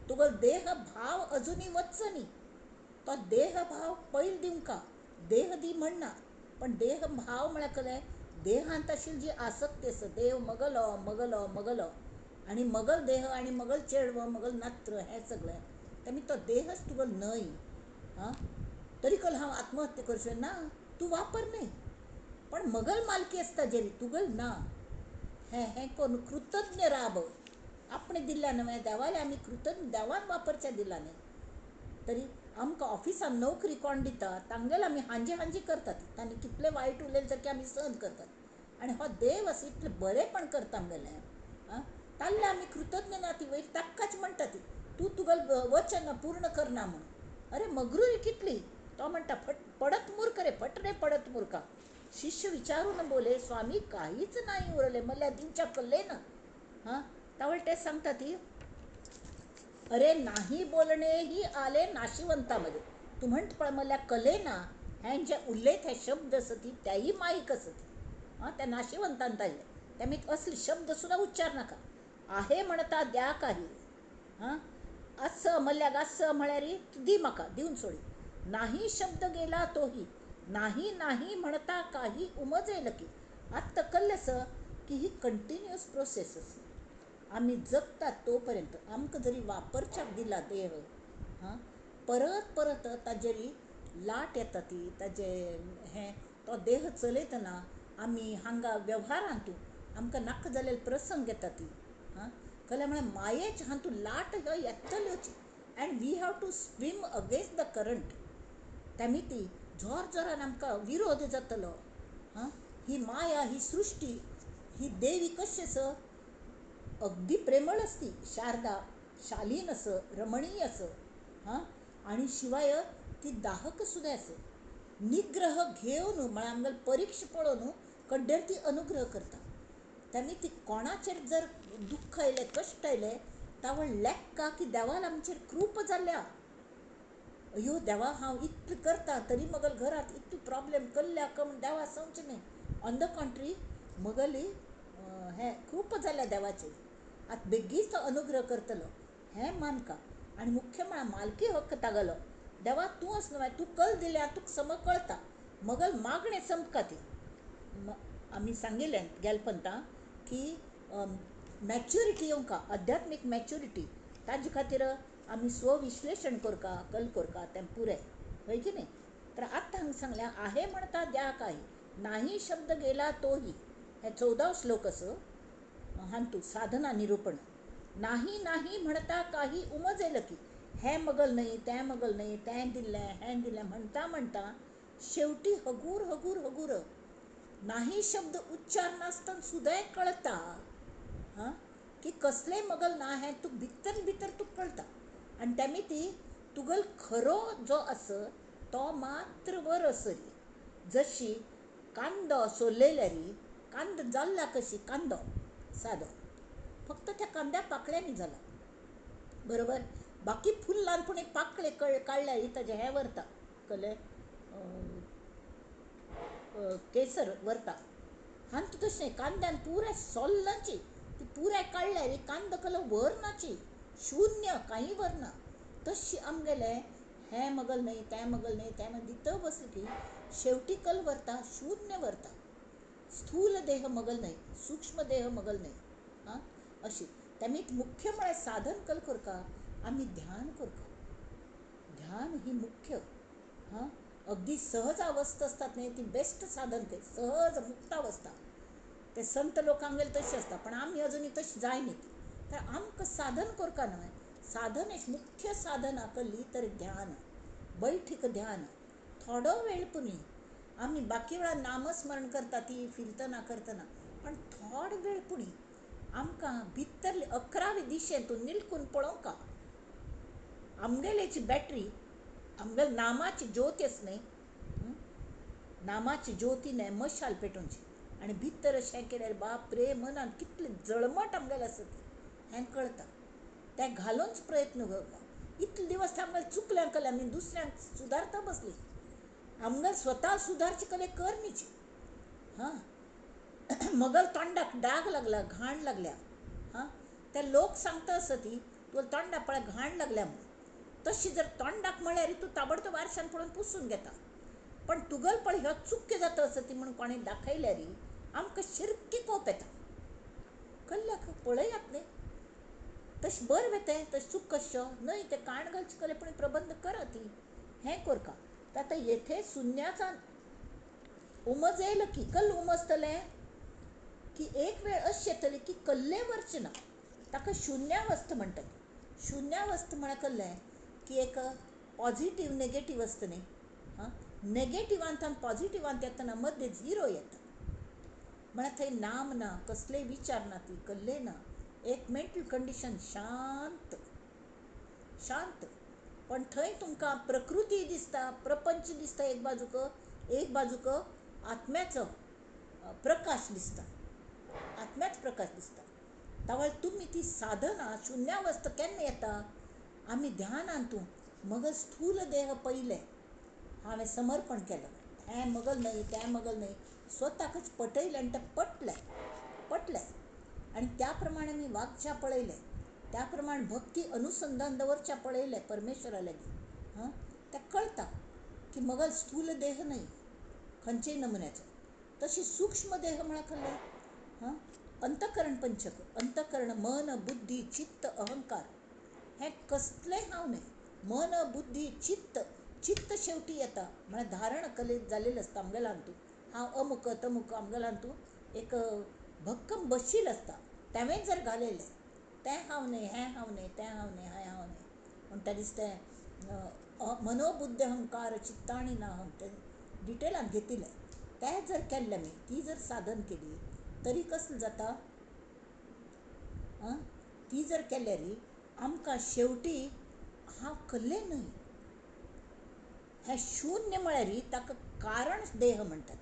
तुगेलो देह भाव अजुनूय वचचो न्ही. तो देह भाव पयलीं दिवंका, देह दी म्हणना, पण देह भाव म्हळ्यार कलें देहांत आशिल्ली जी आसक्ती आसा, देह मगलो मगलो मगलो आनी मगल देह आनी मगल चेडव मगल नात्र हें सगळें, तेमी तो देहच तुगेलो न्हय. आं, तरी कल हांव आत्महत्या करचें ना, तूं वापर न्हय, पण मगल मालकी आसता जेरी तुगेल ना. हें हें करून कृतज्ञ राब, आपणें दिल्ल्या न्हय देवाले आमी कृतज्ञ, देवान वापरचें दिला न्हय. तरी आमकां ऑफिसान नोकरी कोण दिता तांगेले आमी हांजी हांजी करतात, तांणी कितले वायट उलयले सारकें आमी सहन करतात. आनी हो देव आसा इतलें बरेंपण करता आमगेलें. आं, ताल्ले आमी कृतज्ञ ना, ती वयर ताक्काच म्हणटा ती तूं तुगेलें वचन पूर्ण करना म्हणून. अरे मगरूय कितली, तो म्हणटा फट पडत मूर्ख रे, फट रे पडत मूर्खा. शिष्य विचारून बोले स्वामी काहीच नाही उरले म्हणल्यार दिवच्या कल्ले ना. हां, तावळ ते सांगता ती अरे नाही बोलणे ही आले नाशिवंतामध्ये. तूं म्हणटा पळय म्हणल्यार कले ना, हें जे उल्लेख हे शब्द आसा ती त्याही माईक आसा ती. हां, त्या नाशिवंतान तायले तेमी असले शब्द सुद्दां उच्चार नाका. आहे म्हणता द्या काही, हां, असं म्हणल्यार असं म्हळ्यार दी म्हाका दिवन सोडी. नाही शब्द गेला तोही नाही नाही म्हणता काही उमजेल की. आत्तां कल्लें आसा की ही कंटिन्युअस प्रोसेस आसा. आमी जगतात तोपर्यंत आमकां जरी वापरच्याक दिला देह, हां, परत परत ताजेरी लाट येता ती ताजे हें तो देह चलयतना आमी हांगा वेव्हारांतू आमकां नाका जाल्ले प्रसंग येता ती. हां, कळ्ळें म्हळ्यार मायेच हातूंत लाट ह्यो येतल्योच and we have to swim against the current. तेमी ती जोर जोरान आमकां विरोध जातलो. हां, ही माया ही सृश्टी ही देवी कशी आसा, अगदी प्रेमळ आसती, शारदा शालीन आस, रमणीय आस. हां, आनी शिवाय ती दाहक सुद्दां आसा. निग्रह घेवन म्हळ्यार आमगेलो परिक्षा पळोवन कड्डेर ती अनुग्रह करता. तेन्ना ती कोणाचेर जर दुख्ख आयलें कश्ट आयलें तावळ लेक्का की देवान आमचेर कृप जाल्या. अयो देवा हांव इतलें करता तरी मगल घरांत इतले प्रॉब्लेम कल्ल्या म्हण देवा समजचें न्हय. ऑन the country मगली हें कृप जाल्या देवाचेर, आतां बेगीच तो अनुग्रह करतलो हें मानका. आनी मुख्य म्हळ्यार मालकी हक्क तागलो, देवा तूं अस न्हय, तूं कल दिल्या तुका सम कळटा, मगल मागणें समका ती. आमी सांगिल्लें गेलपंता की मॅच्युरिटी येवंका, आध्यात्मीक मॅच्युरिटी, ताजे खातीर आमी स्वविश्लेशण करका, कल करका तें पुरें, हय की न्ही. तर आतां हांगा सांगलें आहे म्हणता द्या काही नाही शब्द गेला तोही, हे 14 श्लोक आसा हांतू साधना निरूपण. नाही नाही म्हणता काही उमजेल की, हें मगल न्हय तें मगल न्हय, तें दिल्लें हें दिल्लें म्हणटा म्हणटा शेवटी हगूर हगूर हगूर नाही शब्द उच्चार नासतना सुद्दां कळटा. हां, की कसलें मगल ना हें तुका भितर भितर तुका कळटा. आनी तेमी ती तुगेलो खरो जो आसा तो मात्र वर आसरी. जशी कांदो सोलयल्यारी कांदो जाल्ला कशी, कांदो सादो फक्त त्या कांद्या पाकळ्यांनी जाला बरोबर, बाकी फुल्लान पूण पाकळे काडल्यार ताजें हें व्हरता, कळ्ळें, केसर व्हरता. हांतू तशें कांद्यान पुराय सोल्लाची ती पुराय काडल्यार कांदो कलो व्हरनाची, शून्य कांय व्हरना. तशी आमगेलें हें मगल न्हय तें मगल न्हय तें मगल दित बसली की शेवटी कल व्हरता, शून्य व्हरता. स्थूल देह मगल न्हय, सूक्ष्म देह मगल न्हय. आं, अशी तेमी मुख्य म्हळ्यार साधन कल करका, आमी ध्यान करका. ध्यान ही मुख्य. हां, अगदी सहज अवस्था आसतात न्हय ती बेस्ट साधन, ते सहज मुक्तावस्था. ते संत लोकांगेर तशें आसता, पण आमी अजुनूय तशें जायना ती. तर आमकां साधन करका न्हय, साधन मुख्य साधना कसली तर ध्यान, बैठीक ध्यान. थोडो वेळ पुणी आमी बाकी वेळार नामस्मरण करता ती फिरतना करतना, पण थोडो वेळ पुणी आमकां भितरले 11वे दिशेंतून निलकून पळोवंका. आमगेलेची बॅटरी, आमगेले नामाची ज्योती आसा न्हय, नामाची ज्योती न्हय मशाल पेटोवची आनी भितर अशें केल्यार बाप रे मनान कितले जळमट आमगेलें आसा ती हें कळटा. तें घालूनच प्रयत्न करता. इतले दिवस आमकां चुकल्या कले आमी दुसऱ्यांक सुदारता बसली, आमगेर स्वता सुदारची कले करनीची. हां, मगल तोंडाक डाग लागला, घाण लागल्या. हां, ते लोक सांगता आसता ती तुका तोंडाक पळय घाण लागल्या म्हणून. तशी जर तोंडाक म्हळ्यार तूं ताबडतोब आरशान पळोवन पुसून घेता, पण तुगल पळय ह्यो चुक्यो जाता आसता ती म्हणून कोणें दाखयल्यार आमकां शिरकी कोप येता. कल्ल्याक पळयात न्ही, तशें बरें वेतें तशें चूक कशें न्हय, तें काण घालचे कले पण प्रबंध करा ती हें करका. आतां येथे शून्याचा उमजेल की कल उमजतलें की एक वेळ अशें येतली की कल्ले वरचें ना, ताका शुन्यावस्था म्हणटात. शुन्यावस्था म्हळ्यार कल्लें की एक पॉझिटीव नेगेटीव आसता न्ही. हां, नेगेटिवांत आनी पॉझिटिवांत येतना मदें झिरो येता, म्हळ्यार थंय नाम ना, कसलेय विचार ना, ती कल्ले ना, एक मेंटल कंडिशन शांत शांत. पण थंय तुमकां प्रकृती दिसता, प्रपंच दिसता एक बाजूक, एक बाजूक आत्म्याचो प्रकाश दिसता, आत्म्याच प्रकाश दिसता. तावळ तुमी ती साधना शुन्यावस्था केन्ना येता, आमी ध्यानान तूं मगल स्थूल देह पयलें हांवें समर्पण केलें, हें मगल न्हय तें मगल न्हय, स्वताकच पटयलें आनी तें पटलें पटलें. आनी त्या प्रमाणे आमी वागच्या पळयलें, त्या प्रमाणे भक्ती अनुसंधान दवरच्या पळयलें परमेश्वरा लागीं. हां, तें कळटा की मगल स्थूल देह न्हय खंयचेय नमुन्याचो. तशी सूक्ष्म देह म्हळ्यार कळ्ळें. हां, अंतकरण पंचक, अंतकरण मन बुद्धी चित्त अहंकार हें कसलें हांव न्हय. मन बुद्धी चित्त, चित्त शेवटी येता म्हळ्यार धारण कले जालेलें आसता आमगेल्या हातूंत. हांव अमुक तमुक आमगेल्या हातूंत एक भक्कम बशील आसता, तेंवें जर घालयलें तें हांव न्हय, हें हांव न्हय, तें हांव न्हय, हें हांव न्हय, म्हण त्या दीस तें मनोबुद्ध अहंकार चित्ताणी ना अहं तें डिटेलान घेतिल्लें. तें जर केल्लें आमी, ती जर साधन केली तरी कसलें जाता, ती जर केल्यार आमकां शेवटी हांव कल्लें न्हय, हें शून्य म्हळ्यार ताका कारण देह म्हणटात.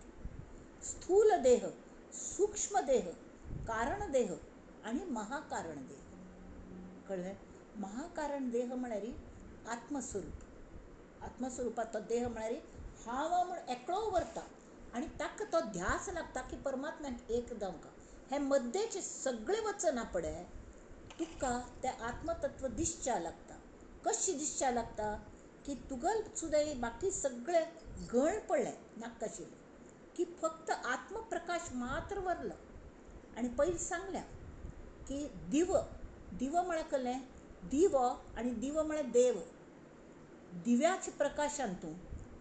स्थूल देह, सूक्ष्म देह, कारण देह आनी महाकारण देह. कळ्ळें? महाकारण देह म्हळ्यार आत्मस्वरूप. आत्मस्वरुपांत तो देह म्हळ्यार हांव म्हूण एकलो व्हरता आनी ताका तो ध्यास लागता की परमात्म्याक एक जावंक. हें मद्देचें सगळें वचना पडे तुका तें आत्मतत्व दिसच्या लागता. कशें दिसच्या लागता की तुगल सुद्दां बाकी सगळें गण पडलें नाकाशिल्लें की फक्त आत्मप्रकाश मात्र वरलो. आनी पयलीं सांगल्या की दिव, दिव म्हळ्यार कळ्ळें, दिवो आनी दिवो म्हळ्यार देव. दिव्याच्या प्रकाशान तूं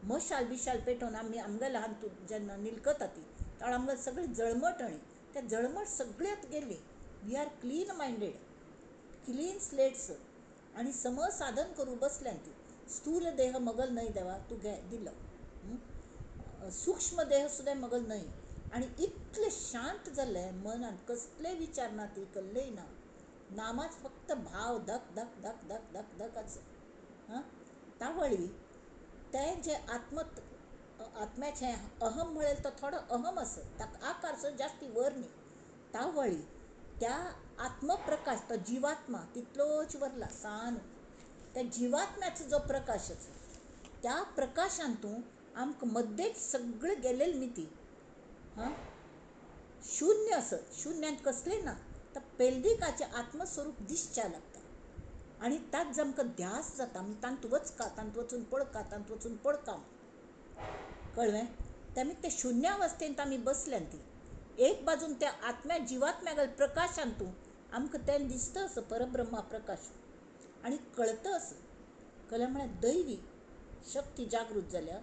मशाल बिशाल पेटोवन आमी आमगेल्या हातूंत जेन्ना निलकता ती तेन्ना आमगेली सगळी जळमट आनी त्या जळमट सगळ्यात गेली. We are clean minded, clean slates आनी सम साधन करूं बसल्यान ती. स्थूल देह मगल न्हय देवा तूं घे दिलो, सूक्ष्म देह सुद्दां मगल न्हय. आनी इतलें शांत जाल्लें मनांत कसलेय विचार ना, ती कल्लेय ना, नामाच फक्त भाव धक धक धक धक धक धक आसा. हां, तावळी तें जें आत्म आत्म्याचें अहम म्हळें तो थोडो अहम आसा, ताका आकार सुद्दां जास्ती वर न्ही. तावळी त्या आत्मप्रकाश तो जिवात्मा तितलोच वरला सान. त्या जिवात्म्याचो जो प्रकाश आसा त्या प्रकाशान तूं आमकां मद्देच सगळें गेलेलें न्ही ती. हां, शून्य आसत, शून्यांत कसलें ना, तर पेलदिकाचें आत्मस्वरूप दिसच्या लागता आनी ताच आमकां ध्यास जाता. आमी तांत वचका, तांत वचून पळका, तांत वचून पळका. कळ्ळें? तेमी ते शुन्यावस्थेंत आमी बसल्यान ती एक बाजून त्या आत्म्या जिवात्म्या प्रकाशान तूं आमकां तें दिसता असो परब्रह्मा प्रकाश आनी कळता असो. कळ्ळें म्हळ्यार दैवी शक्ती जागृत जाल्या.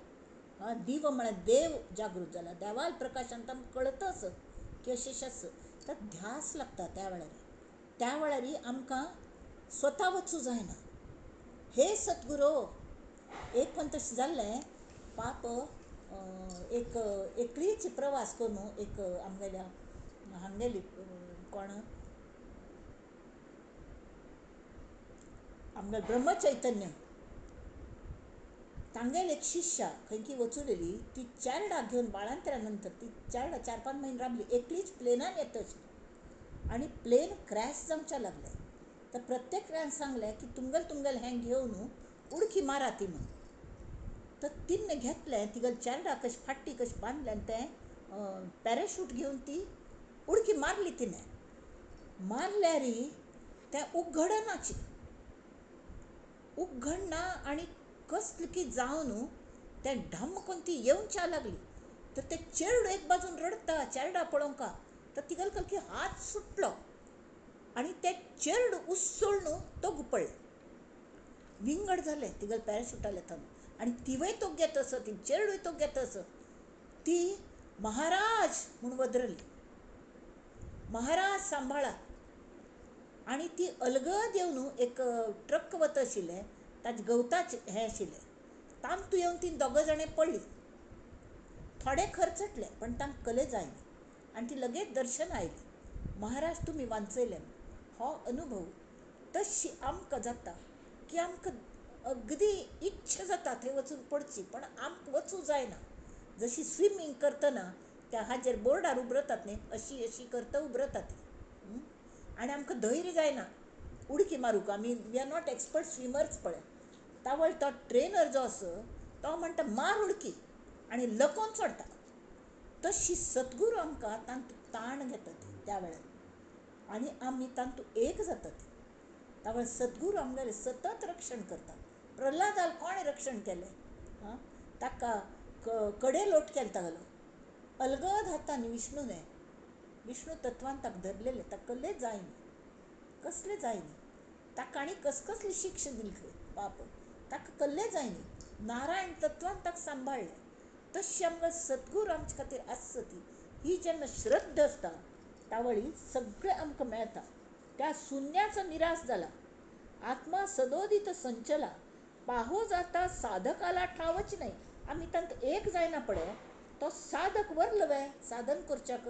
हां, दिव म्हळ्यार देव जागृत जाला, देवाल प्रकाशान आमकां कळता असो की अशें आसा. तर ध्यास लागता त्या वेळार. त्या वेळार आमकां स्वता वचूं जायना. हे सद्गुरो, एक पण तशें जाल्लें पाप एक एकलीच प्रवास करून एक आमगेल्या हांगेली कोण आमगेले ब्रह्मचैतन्य तांगेल एक शिष्या खंय वचूलेली ती चेरडाक घेवन बाळांतरा नंतर ती चेरडा 4-5 म्हयने राबली, एकलीच प्लेनान येता आशिल्ली आनी प्लेन क्रॅश जावच्या लागलें. तर प्रत्येकान सांगलें की तुमगेल तुमगेल हें घेवन उडकी मारा ती म्हूण. तर तिन्न घेतलें, तिगेल चेरडा कशें फाटी कशें बांदलें आनी तें पॅराशूट घेवन ती उडकी मारली तिणें. मारल्यार तें उगडनाची, उगडना आनी कसली की जावन तें ढम करून ती येवच्या लागली. तर ते चेरडो एक बाजून रडटा, चेरडा पळोवंका. तर तिगेल कलकी हात सुटलो आनी ते चेरडू उसळून तो गुपळ्ळें, विंगड जालें तिगेल पॅराशुटालें थंय. आनी तिवय तो घेत आसा, ती चेरडूय तो घेत आसा. ती महाराज म्हूण वदरली, महाराज सांबाळा. आनी ती अलगद येवन एक ट्रक वता आशिल्लें, ताजे गवताचें हें आशिल्लें, तांतू येवन ती दोगां जाणां पडली. थोडे खर्चटले पण तांकां कले जायना आनी ती लगेच दर्शन आयली, महाराज तुमी वांचयले. हो अनुभव तशी आमकां जाता की आमकां अगदी इच्छा जाता थंय वचून पडची, पण आमकां वचूं जायना. जशी स्विमींग करतना त्या हाजेर बोर्डार उबरतात न्ही, अशी अशी करता उबरतात ती, आनी आमकां धैर्य जायना उडकी मारूंक. आमी we are not expert swimmers पळय. तावळ तो ट्रेनर जो आसा तो म्हणटा मार उडकी आनी लकोवन सोडटा. तशी सद्गुरू आमकां तांतूं ताण घेतात त्या वेळार आनी आमी तांतूं एक जातात. तावळ सद्गुरू आमगेलें सतत रक्षण करता. प्रल्हादाक कोणें रक्षण केलें? आं, ताका कडे लोट केलो तागेलो अलगद हातान विष्णुने, विष्णू तत्वान ताका धरलेलें, ताका कसलें जायना, कसलें जायना. ताका आनी कसकसली शिक्षा दिली खंय बाप, ताका कसलें जायना. नारायण तत्वान ताका सांबाळ्ळें. तशी आमकां सद्गुरू आमचे खातीर आसता. ती ही जेन्ना श्रद्धा आसता तावळी सगळें आमकां मेळटा. त्या शून्याचो निराश जाला, आत्मा सदोदित संचला, पाहो जाता साधकाला ठावच नाही. आमी तांत एक जायना पळय, तो साधक वरलो वे साधन करच्याक,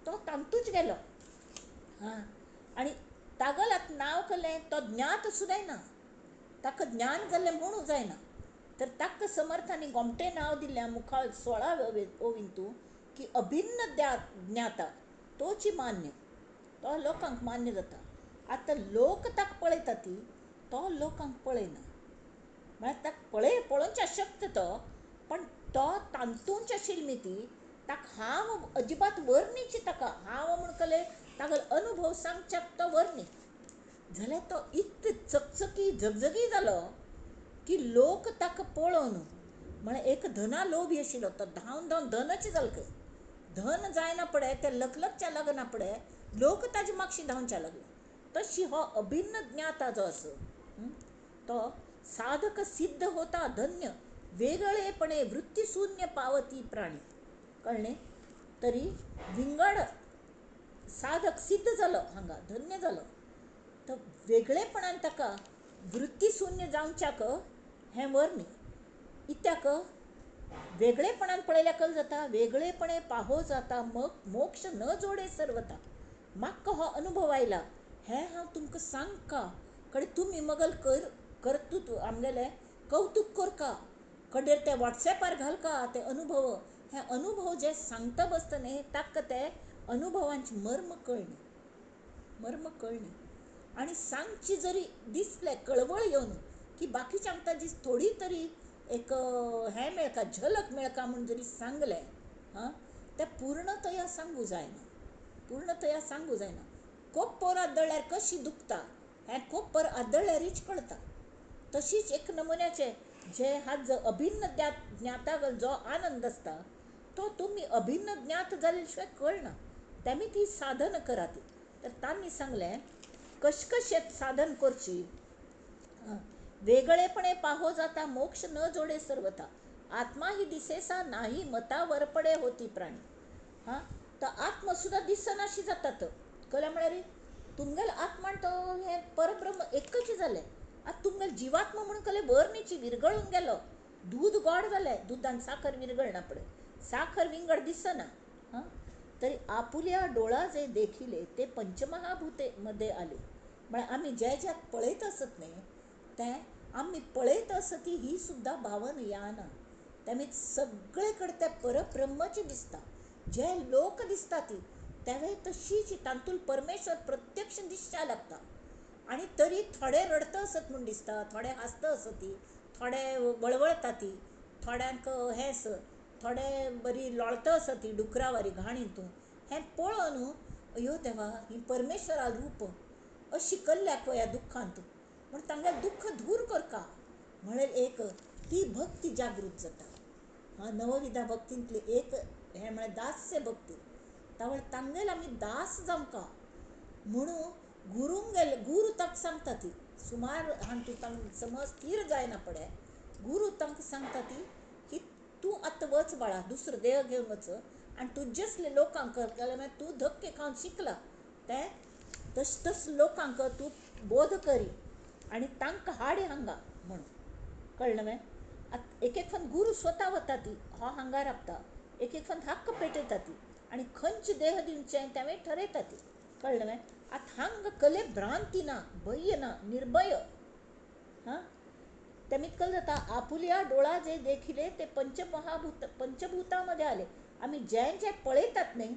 तो तांतूच गेलो. हां, आनी तागल आतां नांव केलें तो ज्ञात सुद्दां ना, ताका ज्ञान जाल्लें म्हणू जायना. तर ताका समर्थांनी गोमटें नांव दिलें मुखार 16 ओविंतू की अभिन्न ज्ञाता तोची मान्य, तो लोकांक मान्य जाता. आतां लोक ताका पळयता ती, तो लोकांक पळयना. म्हळ्यार ताका पळोवच्या शक्त तो, पण तो तांतूंच आशिल्ली ती ताका हांव अजिबात वर्णीची, ताका हांव म्हूण कले तागेलो अनुभव सांगच्याक तो वर्णी जाल्यार तो इतलो चकचकी झगझगी जालो की लोक ताका पळोवन, म्हळ्यार एक धना लोभी आशिल्लो तो धांवन धांवन धनच जालो खंय. धन जायना पडे ते लखलखच्या लागना पडे लोक ताजे मागशी धांवच्या लागले. तशी हो अभिन्न ज्ञाता जो आसा तो साधक सिद्ध होता धन्य, वेगळेपणे वृत्तीशून्य पावती प्राणी. कळ्ळें? तरी विंगड साधक सिद्ध जालो हांगा, धन्य जालो, तर वेगळेपणान ताका वृत्तीशून्य जावच्याक हें वर न्ही. इत्याक वेगळेपणान पळयल्यार कल जाता, वेगळेपणे पाहो जाता मग मोक्ष न जोडे सर्वता. म्हाका हो अनुभव आयला हें हांव तुमकां सांगका, कडे तुमी मगल कर्तृत्व आमगेलें कौतूक करका, कडेर ते वॉट्सॅपार घालका ते अनुभव. हे अनुभव जे सांगता बसता न्ही ताका ते अनुभवांचे मर्म कळ्ळें, मर्म कळ्ळें. आनी सांगची जरी दिसलें कळवळ येवन की बाकीच्या आमकां जी थोडी तरी एक हें मेळका, झलक मेळका म्हूण जरी सांगलें, हां, तें पूर्णतया सांगू जायना, पूर्णतया सांगू जायना. कोप्पर आदळ्ळ्यार कशी दुखता हें कोप्पर आदळ्ळ्यारीच कळटा. तशीच एक नमुन्याचें जे हात अभिन्न ज्ञाता जो आनंद आसता तो तुमी अभिन्न ज्ञात जाले शिवाय कळना. तेमी ती साधन करात. तर तांणी सांगलें कशकशेत साधन करची, वेगळेपणे पाहो जाता मोक्ष न जोडे सर्वता, आत्मा ही दिसेसा नाही मता वरपडे होती प्राणी. हां, तर आत्मा सुद्दां दिसनाशी जातात. कळ्ळें म्हळ्यार तुमगेल आत्मा तो हें परब्रह्म एकच जालें. आतां तुमगेल जिवात्मा म्हणून कळ्ळें बरणीची विरगळून गेलो, दूद गोड जालें, दुदान साखर विरगळना पळय, साखर विंगड दिसना. हां, तरी आपुल्या डोळा जे देखिले ते पंचमहाभूते मध्ये आले. म्हळ्यार आमी जे ज्याक पळयत आसत न्ही तें आमी पळयत आसत ही सुद्दां भावन याना. तेमी सगळे कडेन तें परब्रह्मचें दिसता, जे लोक दिसता ती तेवे तशीच तांतूल परमेश्वर प्रत्यक्ष दिसच्या लागता. आनी तरी थोडे रडत आसत म्हूण दिसता, थोडे हांसता आसती, थोडे वळवळटा ती, थोड्यांक हें थोडे बरी लोळता आसती डुकरावारी घाण हितून. हें पळोवन अयो देवा, ही परमेश्वरा रूप अशी कल्ल्याक ह्या दुख्खांत म्हण तांगेलें दुख्ख दूर करका म्हळ्यार एक ती भक्ती जागृत जाता. हा नवविधा भक्तींतली एक हें म्हळ्यार दास्य भक्ती. तावळ तांगेल आमी दास जावंका म्हणून गुरूंक गेले, गुरू ताका सांगता ती सुमार हांतू तांकां समज स्थीर जायना पडे, गुरू तांकां सांगता ती की तूं आतां वच बाळा, दुसरो देह घेवन वच आनी तुजेसले लोकांक जाल्यार मागीर तूं धक्के खावन शिकला तें तशें तस लोकांक तूं बोध करी आनी तांकां हाड हांगा म्हणून. कळ्ळें मगे? आतां एक एक फावट गुरू स्वता वता ती हो हांगा राबता, एक एक फावट हक्क पेटयता ती आनी खंयचे देह दिवचें तेंवूय ठरयता ती. कळ्ळें मगे? आतां हांगा कले भ्रांती ना, भंय ना, निर्भय. हां तेमी कल जाता आपुल्या डोळा जे देखिले ते पंचमहाभूत पंचभूतामध्ये आले. आमी जें जें पळयतात न्ही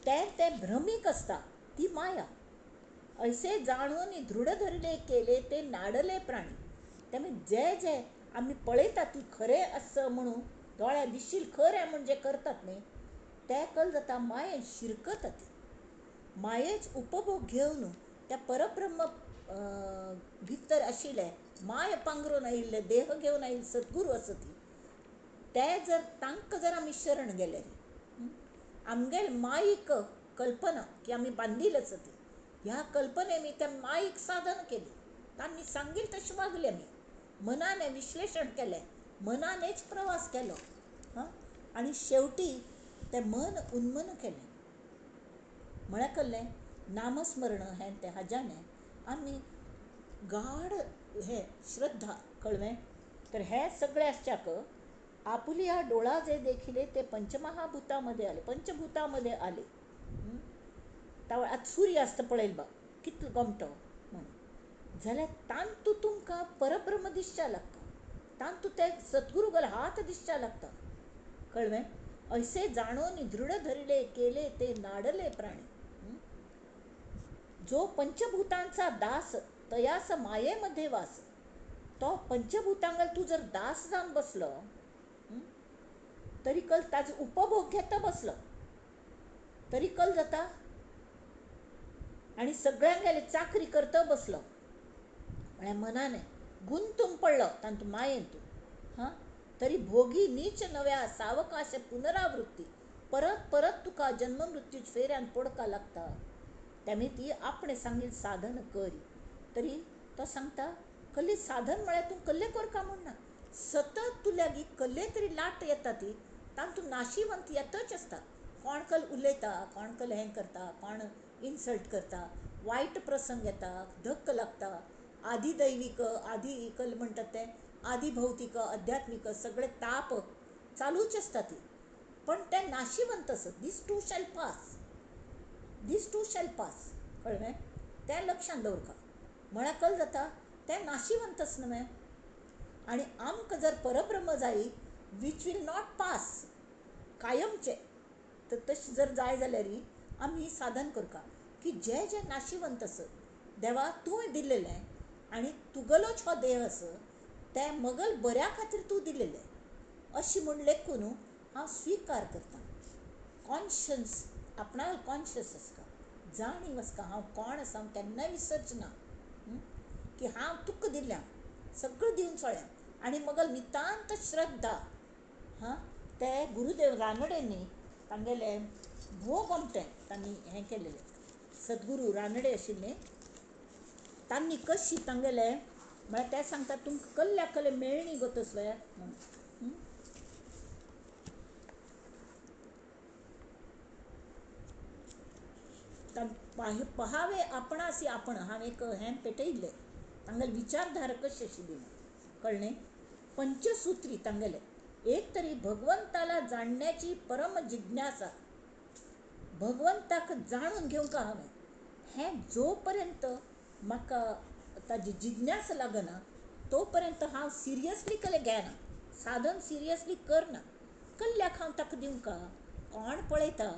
तें तें भ्रमीक आसता, ती माया. ऐसे जाणून दृढ धरले केले ते नाडले प्राणी. तेमी जे जे आमी पळयतात ती खरें आसा म्हणून दोळ्या दिशील खरें म्हूण जें करतात न्ही तें कल जाता मायेन शिरकता ती. मायेच उपभोग घेवन त्या परब्रह्म भितर आशिल्ले माय पांगरून आयिल्ले देह घेवन आयिल्ले सद्गुरू आसा ती, ते जर तांकां जर आमी शरण गेले, आमगेल माईक कल्पना की आमी बांदील आसा ती, ह्या कल्पने मी त्या माईक साधन केली, तांणी सांगील तशें वागले, आमी मनाने विश्लेशण केलें, मनानेच प्रवास केलो, हां आनी शेवटी तें मन उन्मन केलें. म्हळ्यार कल्लें नामस्मरण हें तें हाज्याने आमी गाढ हें श्रद्धा. कळ्ळें? तर हे सगळे आसच्याक आपुलिया डोळा जे देखिले ते पंचमहाभूतामध्ये आले, पंचभूतामध्ये आले. तावळ आतां सूर्य आसता पळयल बा कितलो गोमटो म्हणून, जाल्यार तांतू तुमकां परब्रह्म दिसच्या लागता, तांतू ते सद्गुरू गल हात दिसच्या लागता. कळ्ळें? ऐसे जाणून दृढ धरले केले ते नाडले प्राणी. जो पंचभूतांचा दास तयास मायेमध्ये वास. तो पंचभूतांगल तूं जर दास जावन बसलो तरी कल ताजो उपभोग घेता बसलो तरी कल जाता आनी सगळ्यांगेले चाकरी करता बसलो म्हळ्यार मनाने गुंतून पडलो तांतू मायेन तूं, हां तरी भोगी नीच नव्या सावकाश पुनरावृत्ती, परत परत तुका जन्म मृत्यू फेऱ्यान पडका लागता. तेमी ती आपणें सांगील साधन करी. तरी तो सांगता कल्ली साधन म्हळ्यार तूं कल्ले करका म्हूण ना, सतत तूं लागीं कल्ले तरी लाट येता ती तातूंत नाशिवंत येतच आसता. कोण कल उलयता, कोण कल हें करता, कोण इन्सल्ट करता, वायट प्रसंग येता, धक्क लागता, आदी दैवीक आदी कल म्हणटात ते आदी भौतीक अध्यात्मीक सगळे ताप चालूच आसता ती, पण ते नाशिवंत आसत. This too shall pass, this too shall pass. कळ्ळें? तें लक्षांत दवरका. म्हळ्यार कल जाता तें नाशिवंतच न्हय. आनी आमकां जर परब्रह्म जाय which will not pass कायमचें, तर तशें जर जाय जाल्यार आमी साधन करका की जे जे नाशिवंत आसत देवा तुवें दिलेलें आनी तुगेलोच हो देह आसा तें मगल बऱ्या खातीर तूं दिलेलें अशें म्हूण लेखून हांव स्विकार करता. कॉन्शन्स आपणाक कॉन्शियस आसता, जाणीव आसता हांव कोण आसा, हांव केन्नाय विसरचें ना की हांव तुका दिल्या सगळें दिवन सोळ्या. आनी मगल नितांत श्रद्धा, हां ते गुरुदेव रानडेंनी तांगेले भोव गोमटें तांणी हें केलेलें. सद्गुरू रानडे आशिल्ले तांणी कशी तांगेले म्हळ्यार ते सांगता तुमकां कल्ल्या कल्ले मेळणी गो तसले म्हणून. पहावे आपणासी आपण हांवें एक हें पेटयिल्लें तांगेले विचारधारा कशी आशिल्ली कळ्ळें. पंचसूत्री तांगेले, एक तरी भगवंताला जाणण्याची परम जिज्ञासा, भगवंताक जाणून घेवंक हांवें हें जोपर्यंत म्हाका ताजी जिज्ञासा लागना तोपर्यंत हांव सिरियसली कल्ले घेना, साधन सिरियसली करना. कल्ल्याक हांव ताका दिवंका कोण पळयता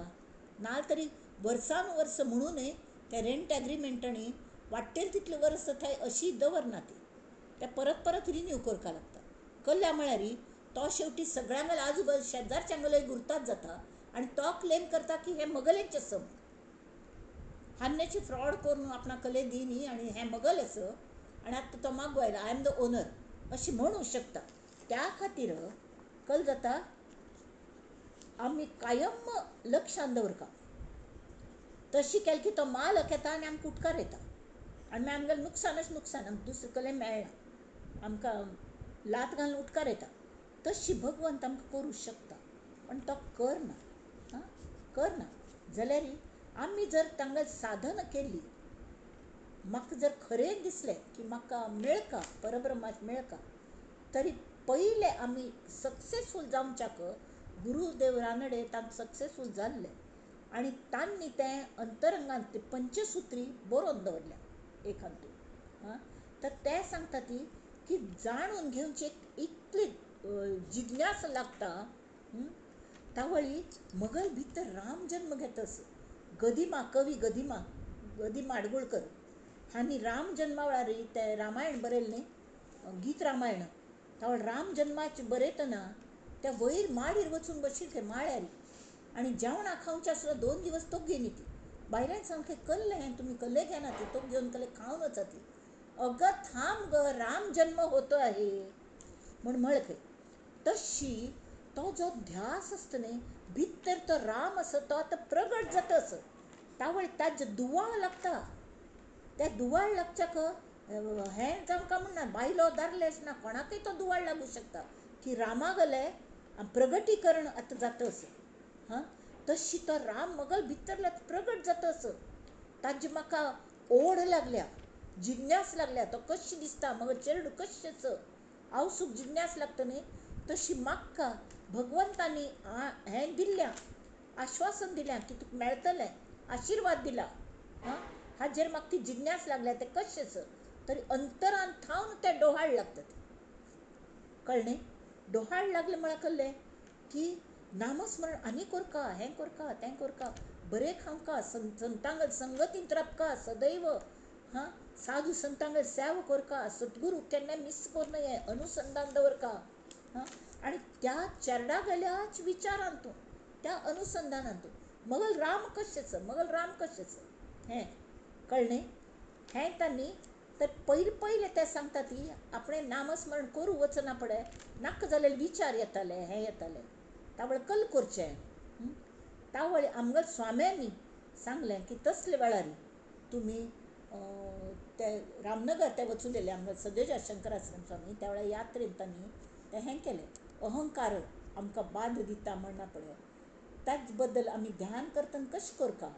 ना तरी वर्सान वर्स म्हणूनय ते रेंट एग्रीमेंटांनी वाट्टेल तितलें वर्स थंय अशी दवरना ती, ते परत परत रिन्यू करपाक लागता. कल्ल्या म्हळ्यार तो शेवटी सगळ्यांगेर आजूबाजू शेजारच्यांगेलोय गुर्तात जाता आनी तो क्लेम करता की हें मगलेचें सम. हान्नेची फ्रॉड करून आपणा कले दी न्ही आनी हें मगल आसा आनी आतां तो मागू आयला, I am the owner अशें म्हणू शकता. त्या खातीर कल जाता आमी कायम लक्षान दवरता. तशी केली की तो मालक येता आनी आमकां उपकार येता आनी मागीर आमगेलें नुकसानच नुकसान, आमकां दुसरें कडेन मेळना, आमकां लात घालून उपकार येता. तशी भगवंत आमकां करूं शकता, पण तो करना. आं, करना जाल्यार आमी जर तांकां साधना केली, म्हाका जर खरें दिसलें की म्हाका मेळका परब्रह्माक मेळका, तरी पयलें आमी सक्सेसफूल जावच्याक गुरुदेव रानडे तांकां सक्सेसफूल जाल्ले आनी तांणी तें अंतरंगांत ते पंचसुत्री बरोवन दवरल्या एक हातूंत. आं, तर ते सांगता ती की जाणून घेवची एक इतली जिज्ञास लागता. तावळी मगल भितर राम जन्म घेता असो. गदिमा, कवी गदिमा, गदिमा आडगुळकर हांणी राम जन्मा वेळार तें रामायण बरयलें न्ही, गीत रामायण. तावळ राम जन्माचें बरयतना त्या वयर माडीर वचून बशिल्ले माळ्यार आनी जेवणां खावचें आसलो 2 दिवस तो घेवन ती बायल्यान सामकें कल्लें हें तुमी कल्ले घेना ती तो घेवन कल्ले खावन वचा ती. अगं थांब ग, राम जन्म होतो आहे म्हूण म्हळ खंय. तशी तो जो ध्यास आसता न्ही भितर, तो राम आसा तो आतां प्रगट जाता असो. तावळ ताजे दुवाळ लागता, त्या दुवाळ लागच्याक हें जावंका म्हणना, बायलो दादले ना कोणाकय तो दुवाळ लागूं शकता की रामा गेले प्रगटीकरण आतां जाता असो. हां, तशी तो राम मगल भितरल्या प्रगट जाता असो. ताजी म्हाका ओढ लागल्या, जिज्ञास लागल्या, तो कशी दिसता मगल चेरडू कशें असो आवसूक जिज्ञास लागता न्ही, तशी म्हाका भगवंतांनी हें दिल्ल्या, आश्वासन दिल्या की तुका मेळटलें, आशिर्वाद दिला. हां, हाजेर म्हाका ती जिज्ञास लागल्या तें कशें आसा, तरी अंतरान थावन तें डोहाळ लागता. कळ्ळें? डोहाळ लागलें म्हळ्यार कळ्ळें की नामस्मरण आनी करका, हें करका, तें करका, बरें खावंका, संतांगल संगतींत राबका सदैव. हां, साधू संतांगल सेवा करका, सद्गुरू केन्ना मिस करूं नये, अनुसंधान दवरका. हां, आनी त्या चेरडा गेल्याच विचारान तूं, त्या अनुसंधानान तूं मगल राम कशें आसा, मगल राम कशें आसा हें कळ्ळें. हें तांणी तर पयलें पयलें तें सांगता ती आपणें नामस्मरण करूं वचना पडे नाका जाल्ले विचार येताले, हें येताले, तावळ कल करचें. तावळ आमगेल्या स्वाम्यांनी सांगलें की तसले वेळार तुमी ते रामनगर ते वचून गेले आमगे सदयोजा शंकराश्रम स्वामी त्या वेळार यात्रेन तांणी तें हें केलें. अहंकार आमकां बाद दिता म्हणना पळय, त्याच बद्दल आमी ध्यान करतना कशें करता,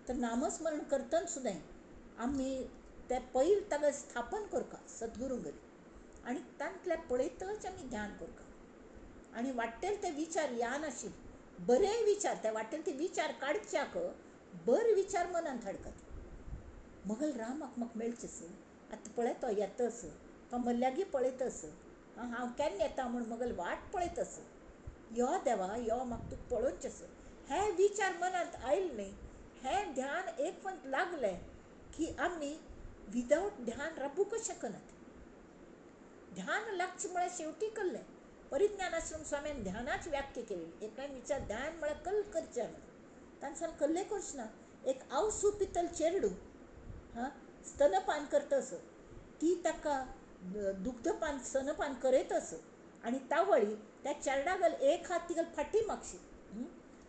तर नामस्मरण करतना सुद्दां आमी ते पयलीं ताका स्थापन करता सद्गुरूंगेर आनी तांतल्या पळयतच आमी ध्यान करता आनी वाट्टेल ते विचार या नाशिल्ले बरे विचार, ते वाट्टेल ते विचार काडच्याक बरे विचार मनांत हाडकात. मगल रामाक म्हाका मेळचें आतां पळय तो येतस, तो मल्ल्यागी पळयतस, हांव केन्ना येता म्हूण मगल वाट पळयतस, यो देवा यो म्हाका तुका पळोवचें. हे विचार मनांत आयले न्ही, हें ध्यान एक पंत लागलें की आमी विदावट ध्यान राबूंकच शकनात. ध्यान लागचें म्हळ्यार शेवटी कल्लें परिज्ञानाश्रम स्वाम्यान ध्यानाची व्याख्या केली. एकल्यान विचार ध्यान म्हळ्यार कल करचें म्हणून, तांणी सांगलें कल्लें करचें ना. एक आवसू पितल चेरडू, हां, स्तनपान करतस, ती ताका दुग्धपान स्तनपान करयतस आनी तावळी त्या चेरडागल एक हात तिगल फाटी मागशी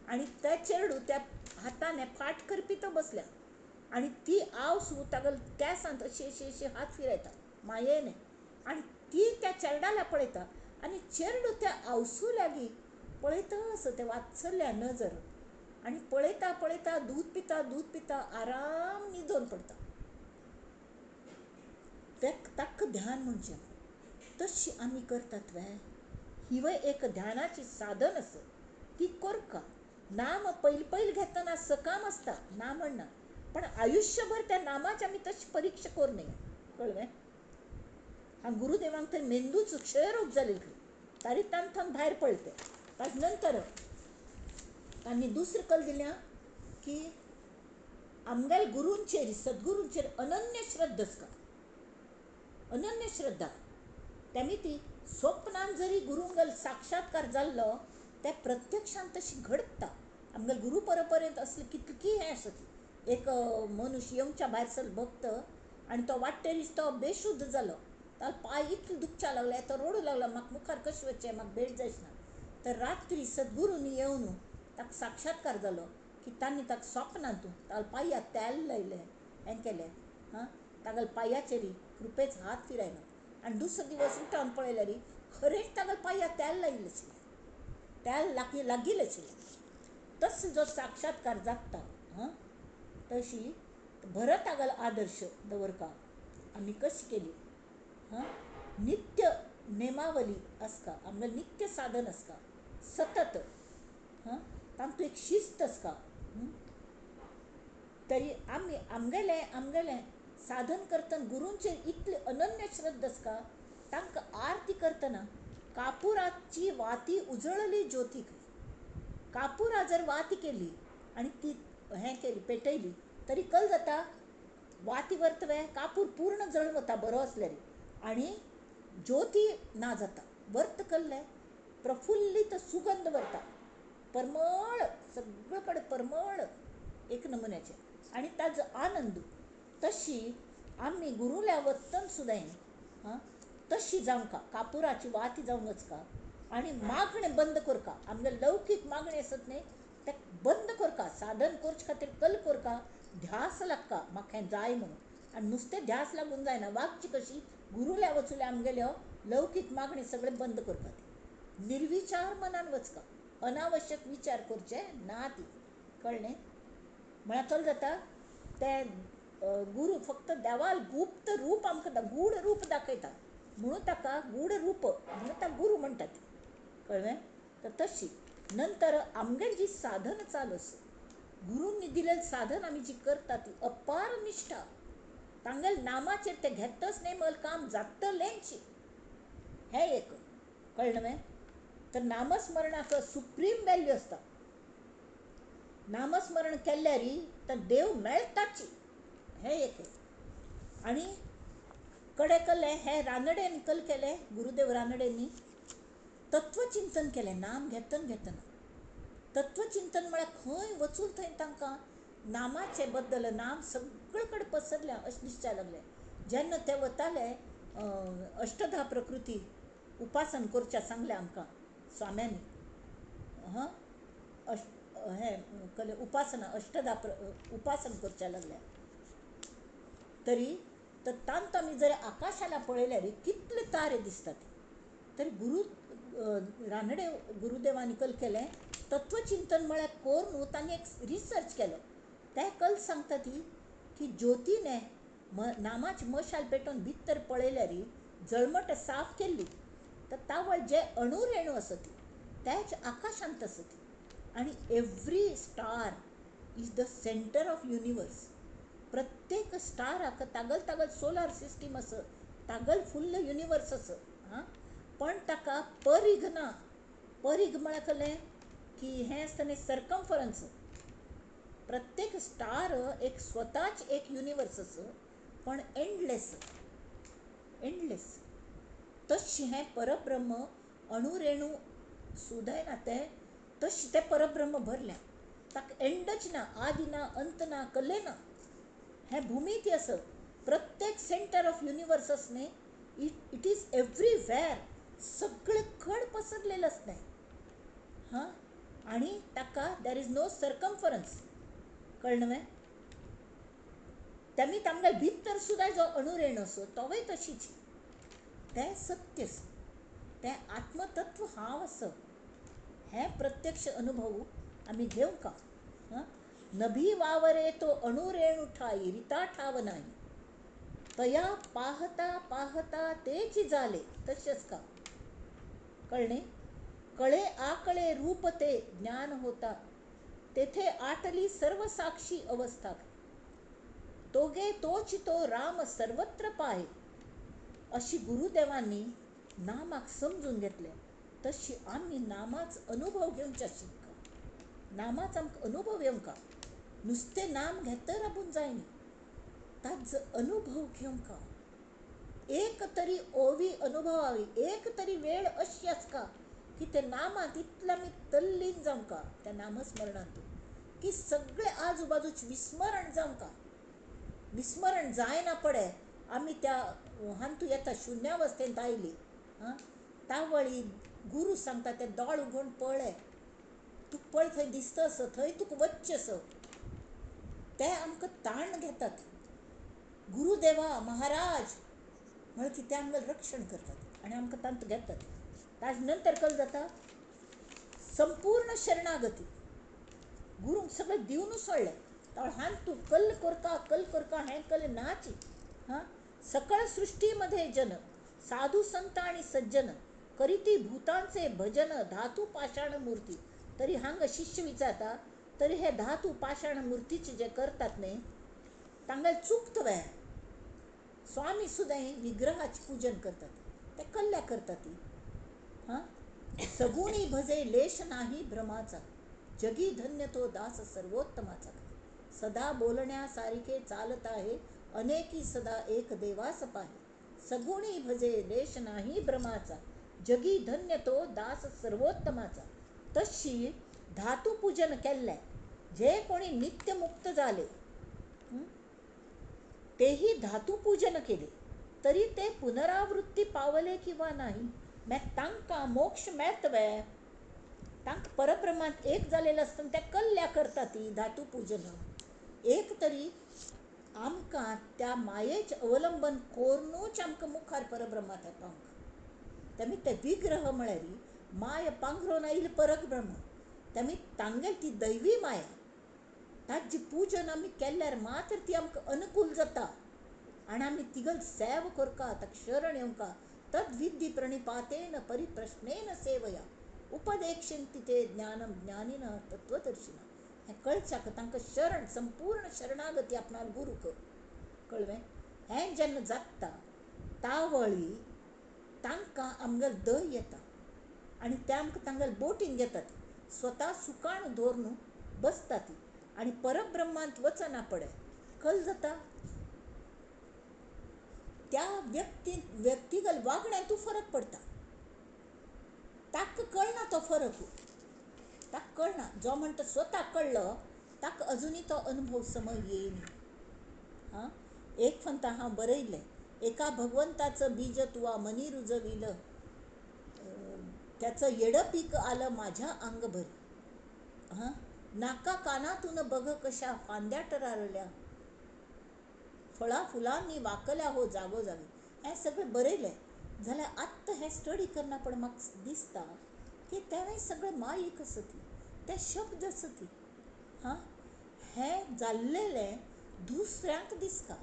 आनी त्या चेरडू त्या हातान फाट करपी तो बसल्या आनी ती आवसू तागल केंसांत अशी अशी अशी हात फिरयता मायेने आनी ती त्या चेरडाला पळयता आनी चेरडू त्या आवसू लागीं पळयता असो ते वात्सल्या नजर आनी पळयता पळयता दूद पिता दूद पिता आराम न्हिदोन पडटा. ताका ध्यान म्हणचें. तशी आमी करतात वे, हिवय एक ध्यानाची साधन आसा, ती करका. नाम पयलीं पयलीं घेतना सकाम आसता ना म्हणना, पण आयुष्यभर त्या नामाची आमी तशी परीक्षा करूं नये. कळ्ळें? हांव गुरुदेवांक तर मेंदूच क्षयरोग जाले तारी तांथावन भायर पडले. ताजे नंतर तांणी दुसरें कल दिल्या की आमगेल गुरूंचेर सद्गुरूंचेर अनन्य श्रद्धा आसता, अनन्य श्रद्धा. तेमी ती स्वप्नान जरी गुरूंगेल साक्षात्कार जाल्लो ते प्रत्यक्षान तशी घडटा. आमगेल गुरू परंपरेंत असली कितकी हें आसा ती. एक मनुष्य येवच्या भायर सर भक्त आनी तो वाटेरीच तो बेशुद्ध जालो. ताका पांय इतले दुखच्या लागले, तो रडूं लागलो, म्हाका मुखार कशें वचचें, म्हाका भेट जायच ना. तर रात्री सद्गुरूंनी येवन ताका साक्षात्कार जालो की तांणी ताका स्वप्नांतू ताका पांयाक तेल लायलें, हें केलें, हां, तागेल्या पांयाचेर कृपेच हात फिरायलो. आनी दुसरो दिवस उठून पळयल्यार खरेंच तागेल्या पांयाक तेल लायिल्लें आशिल्लें, तेल लागिल्लें आशिल्लें. तसो जो साक्षात्कार जाता, हां, तशी भरतागल आदर्श दवरका आमी कशी केली, हां, नित्य नेमावली आसता, आमगेलें नित्य साधन आसता सतत, हां, तांतूं एक शिस्त आसता. तरी आमी आमगेलें आमगेलें साधन करतना गुरूंचेर इतली अनन्य श्रद्धा आसता, तांकां आरती करतना कापुराची वाती उजळली ज्योतीक. कापुरा जर वाती केली आनी ती हें केली पेटयली तरी कल जाता, वाती वर्तवे कापूर पूर्ण जळून वता बरो आसल्यार आनी ज्योती ना जाता. वर्त कल्लें प्रफुल्लीत सुगंध वरता, परमळ सगळे कडेन परमळ एक नमुन्याचें आनी ताजो आनंद. तशी आमी गुरूल्या वतन सुद्दां, हां, तशी जावंका, कापुराची वाती जावन वचका आनी मागणें बंद करका. आमगे लौकीक मागणें आसत न्ही तें बंद करका. साधन करचे खातीर कल करका, ध्यास लागता म्हाका हें जाय म्हणून. आनी नुस्तें ध्यास लागून जायना, वागची कशी गुरूल्या वचुल्या आमगेल्यो लौकीक मागणी सगळें बंद करपा. ती निर्विचार मनान वचका, अनावश्यक विचार करचे ना ती. कळ्ळें? म्हळ्यार कल जाता ते गुरू फक्त देवाल गुप्त रूप आमकां गूढ रूप दाखयता म्हणून ताका गूढ रूप म्हणून ताका गुरू म्हणटात. कळ्ळें? तर तशी नंतर आमगेर जी साधन चालू आसा, गुरूंनी दिलेलें साधन आमी जी करता ती अपार निश्ठा, तांगेले नामाचेर ते घेतच न्ही मल काम जातलेंच, हें एक. कळ्ळें न्हय? तर नामस्मरणाक सुप्रीम वेल्यू आसता. नामस्मरण केल्यार तर देव मेळटाच, हें एक. आनी कडे कल्ले हे रानडेन कल केलें, गुरुदेव रानडेंनी तत्वचिंतन केलें. नाम घेतना घेतना तत्वचिंतन म्हळ्यार खंय वचून थंय तांकां नामाचे बद्दल नाम सगळे कडेन पसरल्या अशें दिसपाक लागलें. जेन्ना ते वताले अष्टधा प्रकृती उपासन करच्या सांगलें आमकां स्वाम्यांनी, हां, हें कले उपासना अष्टधा उपासन करच्या लागल्या. तरी तर तांतूं आमी जर आकाशाला पळयल्यार कितले तारे दिसतात. तरी गुरू रानडे गुरुदेवांनी कल केलें तत्वचिंतन म्हळ्यार करून तांणी एक रिसर्च केलो. ते कल सांगता ती की ज्योतीने नामाची मशाल पेटोवन भितर पळयल्यार जळमट साफ केल्ली तर तावळ जे अणुरेणू आसत तेच आकाशांत आसत. आनी every star is the centre of universe. प्रत्येक स्टाराक तागल तागल सोलार सिस्टीम आस, तागल फुल्ल युनिवर्स आस, हां, पण ताका परीघ ना. परीघ म्हळ्यार कळ्ळें की हें आसता न्ही सर्कमफरन्स. प्रत्येक स्टार एक स्वताच एक युनिवर्स आस, पण एंडलेस, एंडलेस. तशें हें परब्रह्म अणुरेणू सुदाय ना तें तशें तें परब्रह्म भरलें, ताका एंडच ना, आदि ना, अंत ना, कल्ले ना. हें भुमी ती आसा. प्रत्येक सेंटर ऑफ युनिवर्स आसा न्ही, it is everywhere, सगळे कड पसरलेलें आसा तें, हां, आनी ताका there is no circumference. कळ्ळें न्हय? तेमी तांगेले भितर सुद्दां जो अणुरेणू आसा तोवूय तशीच. तें सत्य आसा, तें आत्मतत्व हांव आसा, हें प्रत्यक्ष अनुभव आमी घेवंक. हां, नभी वावरे तो अणुरेणू ठाई रिता ठाव नाही, तया पाहता पाहता तेची जाले. तशेंच का कळ्ळें? कळे आकळे रूप ते ज्ञान होता, तेथे आटली सर्व साक्षी अवस्था, तोगे तोच तो राम सर्वत्र पाहे. अशी गुरुदेवांनी नामाक समजून घेतलें तशी आमी नामाच अनुभव घेवच्या शिक्का, नामाच आमकां अनुभव येवंका. नुस्तें नाम घेत राबून जायना, ताजो अनुभव घेवंक. एक तरी ओवी अनुभवावी, एक तरी वेळ अशी आसका की ते नामांत इतले आमी तल्लीन जावंका, त्या नामस्मरणांत की सगळे आजूबाजूच विस्मरण जावंका. विस्मरण जायना पडे आमी त्या हांतू येता शुन्यावस्थेंत आयली. आं, तावळी गुरू सांगता ते दोळ उगोवन पळय, तुका पळय थंय दिसता असो, थंय तुका वच्चें असो. ते आमकां ताण घेतात. गुरुदेवा महाराज म्हळ्यार की ते आमकां रक्षण करतात आनी आमकां तांतू घेतात. ताजे नंतर कल जाता संपूर्ण शरणागती. गुरूंक सगळें दिवन सोडलें. तावळ हान तूं कल कोरका कल कोरका हें कल नाची. हां, सकळ सृष्टीमध्ये जन साधू संत आणि सज्जन करीती भूतांचे भजन धातू पाषाण मूर्ती. तरी हांगा शिष्य विचारता, तरी हे धातू पाषाण मूर्तीचे जे करतात न्ही तांगेलें चुकता वे? स्वामी सुद्दां विग्रहाचें पूजन करतात, ते कल्ल्या करतात ती. हां, सगुणी भजे लेश नाही भ्रमाचा, जगी धन्य तो दास सर्वोत्तमाचा. सदा बोलण्यासारखे चालत आहे, अनेकी सदा एक देवास पाहे. सगुणी भजे लेश नाही भ्रमाचा, जगी धन्य तो दास सर्वोत्तमाचा. तशी धातुपूजन केल्लें जे कोणी नित्यमुक्त जाले तेही धातुपूजन केले तरी ते पुनरावृत्ती पावले किंवा नाही, मागीर तांकां मोक्ष मेळत वे? तांकां परब्रह्मांत एक जालेलें आसतना ते कल्ल्या करता ती धातुपूजन. एक तरी आमकां त्या मायेचें अवलंबन कोर्नूच आमकां मुखार परब्रह्मांत पावंक. तेमी ते विग्रह म्हळ्यार माया पांघरून आयिल्लें परब्रह्म. तेमी तांगेली ती दैवी माया, ताजी पूजन आमी केल्यार मात्र ती आमकां अनुकूल जाता आनी आमी तिगल सेव करका, ताका शरण येवंका. तद्विद्धी प्रणिपातेन परिप्रश्नेन सेवया उपदेक्षन्ति ते ज्ञानम ज्ञानिन तत्वदर्शिन. हें कळच्याक तांकां शरण, संपूर्ण शरणागती आपणाक गुरूक कळ्ळें. हें जेन्ना जाता तावळी तांकां आमगेलो दय येता आनी ते आमकां तांगेले बोटीन घेतात, स्वता सुकाण दवरून बसता ती आनी परब्रह्मांत वचना पडे. कल जाता त्या व्यक्तिगत वागण्यांतूय फरक पडटा. ताका कळना तो फरक, ताका कळना. जो म्हणटा स्वता कळ्ळो ताका अजुनूय तो अनुभव समज येयना. हां, एक फंता हांव बरयलें, एका भगवंताचं बीज तुवा मनी रुजविलं, त्याचं येडं पीक आलं माझ्या अंगभरी. हां, नाका कानातून बघ कशा फांद्या टरारल्या, फळा फुलांनी वाकल्या हो जागोजागी. हें सगळें बरयलें जाल्यार आत्तां हें स्टडी करना पण म्हाका दिसता की तेंवें सगळें मायेक आसा ती, ते शब्द आसा ती. हां, हें जाल्लेलें दुसऱ्यांक दिसता.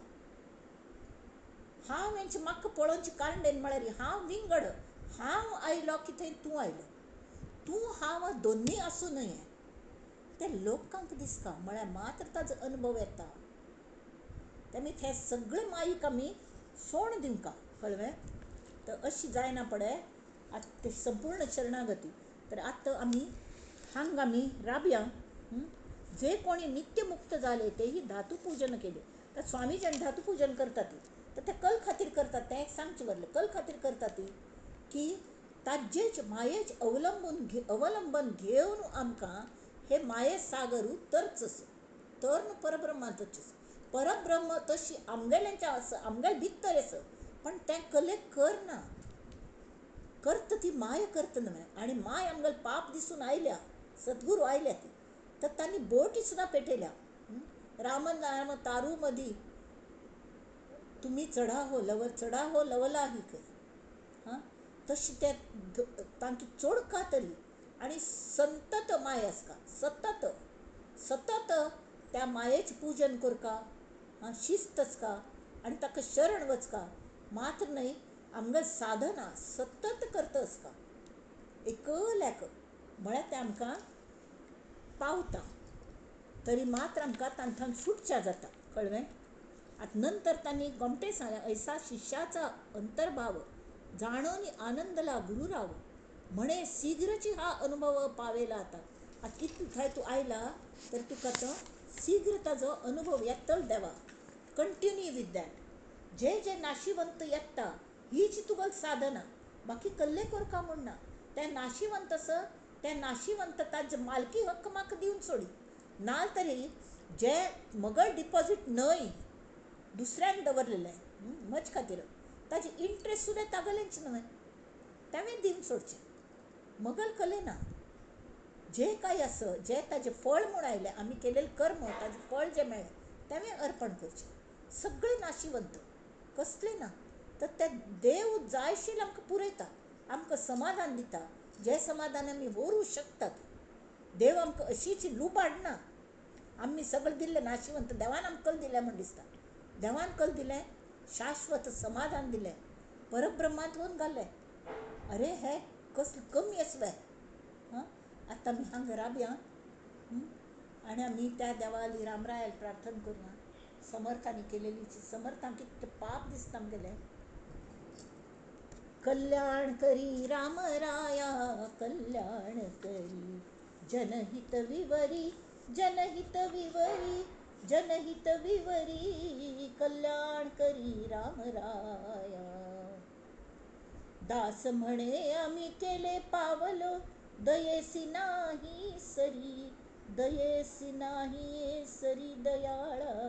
हांव हेंचे म्हाका पळोवचें कारणेन म्हळ्यार हांव विंगड, हांव आयलो की थंय तूं आयलो, तूं हांव दोनूय आसूं न्हय तें लोकांक दिसता. म्हळ्यार मात्र ताजो अनुभव येता. तेमी हें सगळें मायेक आमी सोण दिवंका. कळ्ळें? तर अशी जायना पडे आतां ते संपूर्ण शरणागती. तर आतां आमी हांगा आमी राबया. जे कोणी नित्यमुक्त जाले तेही धातुपूजन केले. तर स्वामी जेन्ना धातुपूजन करतात तर ते कल खातीर करतात, तें एक सांगचें बरलें, कल खातीर करतात ती की ताजेच मायेच अवलंबन घेवन आमकां हे माये सागरू तरच असो, तर परब्रह्मांत वचचें. परब्रह्म तशी आमगेल्यांच्या आसा, आमगेले भितर आसा, पण तें कले करना, करता ती माया करता न्हय. आनी माय आमगेले पाप दिसून आयल्या, सद्गुरू आयल्या ती, तर तांणी बोटी सुद्दां पेटयल्या. राम नाम तारू मदी तुमी चढा हो लव चढा हो लवलाही कर. हां, तशी ते तांकां चोडका तरी आनी संतत माय आसता, सतत सतत त्या मायेचें पूजन करका, हां, शिस्त आसता आनी ताका शरण वचका. मात्र न्हय आमगे साधना सतत करता आसता एकल्याक, म्हळ्यार तें आमकां पावता. तरी मात्र आमकां तांकां सुटच्या जाता. कळ्ळें? आतां नंतर तांणी गोमटें सांगलें, ऐसा शिष्याचा अंतर्भाव जाणून आनंदला गुरुराव म्हणे शीघ्रची हा अनुभव पावेला. आतां आतां इतलें थंय तूं आयला तर तुका तो शीघ्र ताजो अनुभव येतलो देवा. Continue with that. जे जे नाशिवंत येता हीच तुगल साधना, बाकी कल्ले करका म्हूण ना. त्या नाशिवंत आसा त्या नाशिवंत ताजे मालकी हक्क म्हाका दिवन सोडी ना तरी जे मगल डिपॉजीट न्हय दुसऱ्यान दवरलेलें म्हज खातीर ताजे इंट्रस्ट सुद्दां तागलेंच न्हय, तेंवें दिवन सोडचें. मगल कले ना. जे कांय आसा जे ताजें फळ म्हूण आयलें, आमी केलेलें कर्म ताजें फळ जें मेळ्ळें तेंवें अर्पण करचें. सगळें नाशिवंत कसलें ना. तर ते देव जायशील आमकां पुरयता, आमकां समाधान दिता, जें समाधान आमी व्हरूं शकतात. देव आमकां अशीच लुबाडना. आमी सगळें दिल्लें नाशिवंत देवान आमकां कल दिलें म्हूण दिसता. देवान कल दिलें, शाश्वत समाधान दिलें, परब्रह्मांत वचून घालें. अरे हे कसलें कमी आसलें. हां, आतां आमी हांगा राबया आनी आमी त्या देवाली रामरायाल प्रार्थना करुया. समर्थांनी केलेली समर्थांक कितलें पाप दिसता आमगेलें. कल्याण करी रामराया कल्याण करी, जनहित विवरी जनहित विवरी जनहित विवरी, कल्याण करी रामराया. दास म्हणे आम्ही केले पावलो, दयेसी नाही सरी, दयेसी नाही सरी दयाळा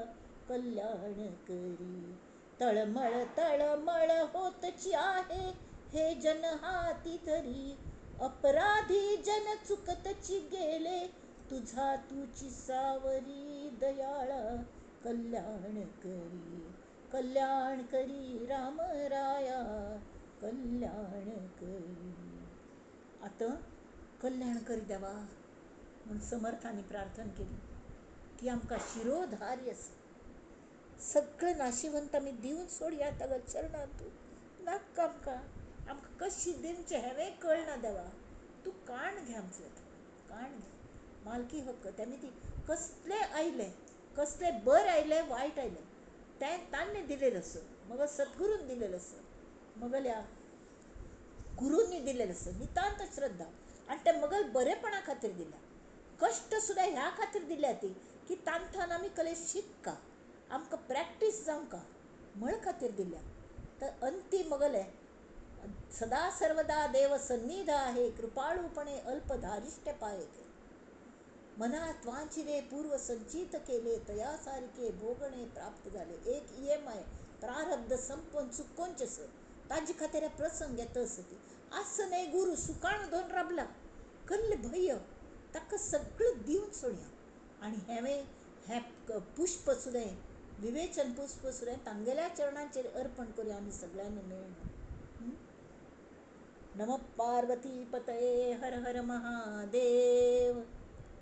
कल्याण करी. तळमळ तळमळ होतची आहे हे जन हाती धरी, अपराधी जन चुकतची गेले, तुझा तुची सावरी दयाळा कल्याण करी, कल्याण करी रामराया कल्याण करी. आतां कल्याण करी देवा म्हूण समर्थांनी प्रार्थना केली. ती आमकां शिरोधार्य आसा. सगळें नाशिवंत आमी दिवन सोडया ताका चरणांत. नाका आमकां, आमकां कशी दिवचें हेंवें कळना देवा. तूं काण घे आमचें, काण घे मालकी हक्क. तेमी ती कसलें आयलें, कसलें बरें आयलें वायट आयलें तें तांणी दिलेलें आसा, मगो सद्गुरून दिलेलें आसा, मगल्या गुरूंनी दिलेलें आसा. नितांत श्रद्धा आनी तें मगल बरेपणा खातीर दिल्या. कश्ट सुद्दां ह्या खातीर दिल्या ती की तांथान आमी कले शिकका, आमकां प्रॅक्टीस जावंका म्हण खातीर दिल्या. तर अंती मगले सदा सर्वदा देव सन्निध आहे, कृपाळूपणे अल्प धारिष्ट्य पाये. मनात वांछिले पूर्व संचित केले, तया सारखे भोगणे प्राप्त झाले. एक EMI प्रारब्ध संपवन चुकोनचें सर ताजे खातीर प्रसंग येता आसती. आस न्हय गुरू सुकाण दोन राबला कल्ले भय ताका सगळें दिवन सोडया. आनी हेंवें हें पुष्प सुद्दां विवेचन पुष्प सुद्दां तांगेल्या चरणांचेर अर्पण करुया आमी सगळ्यांनी मेळून. नमः पार्वती पतये, हर हर महादेव.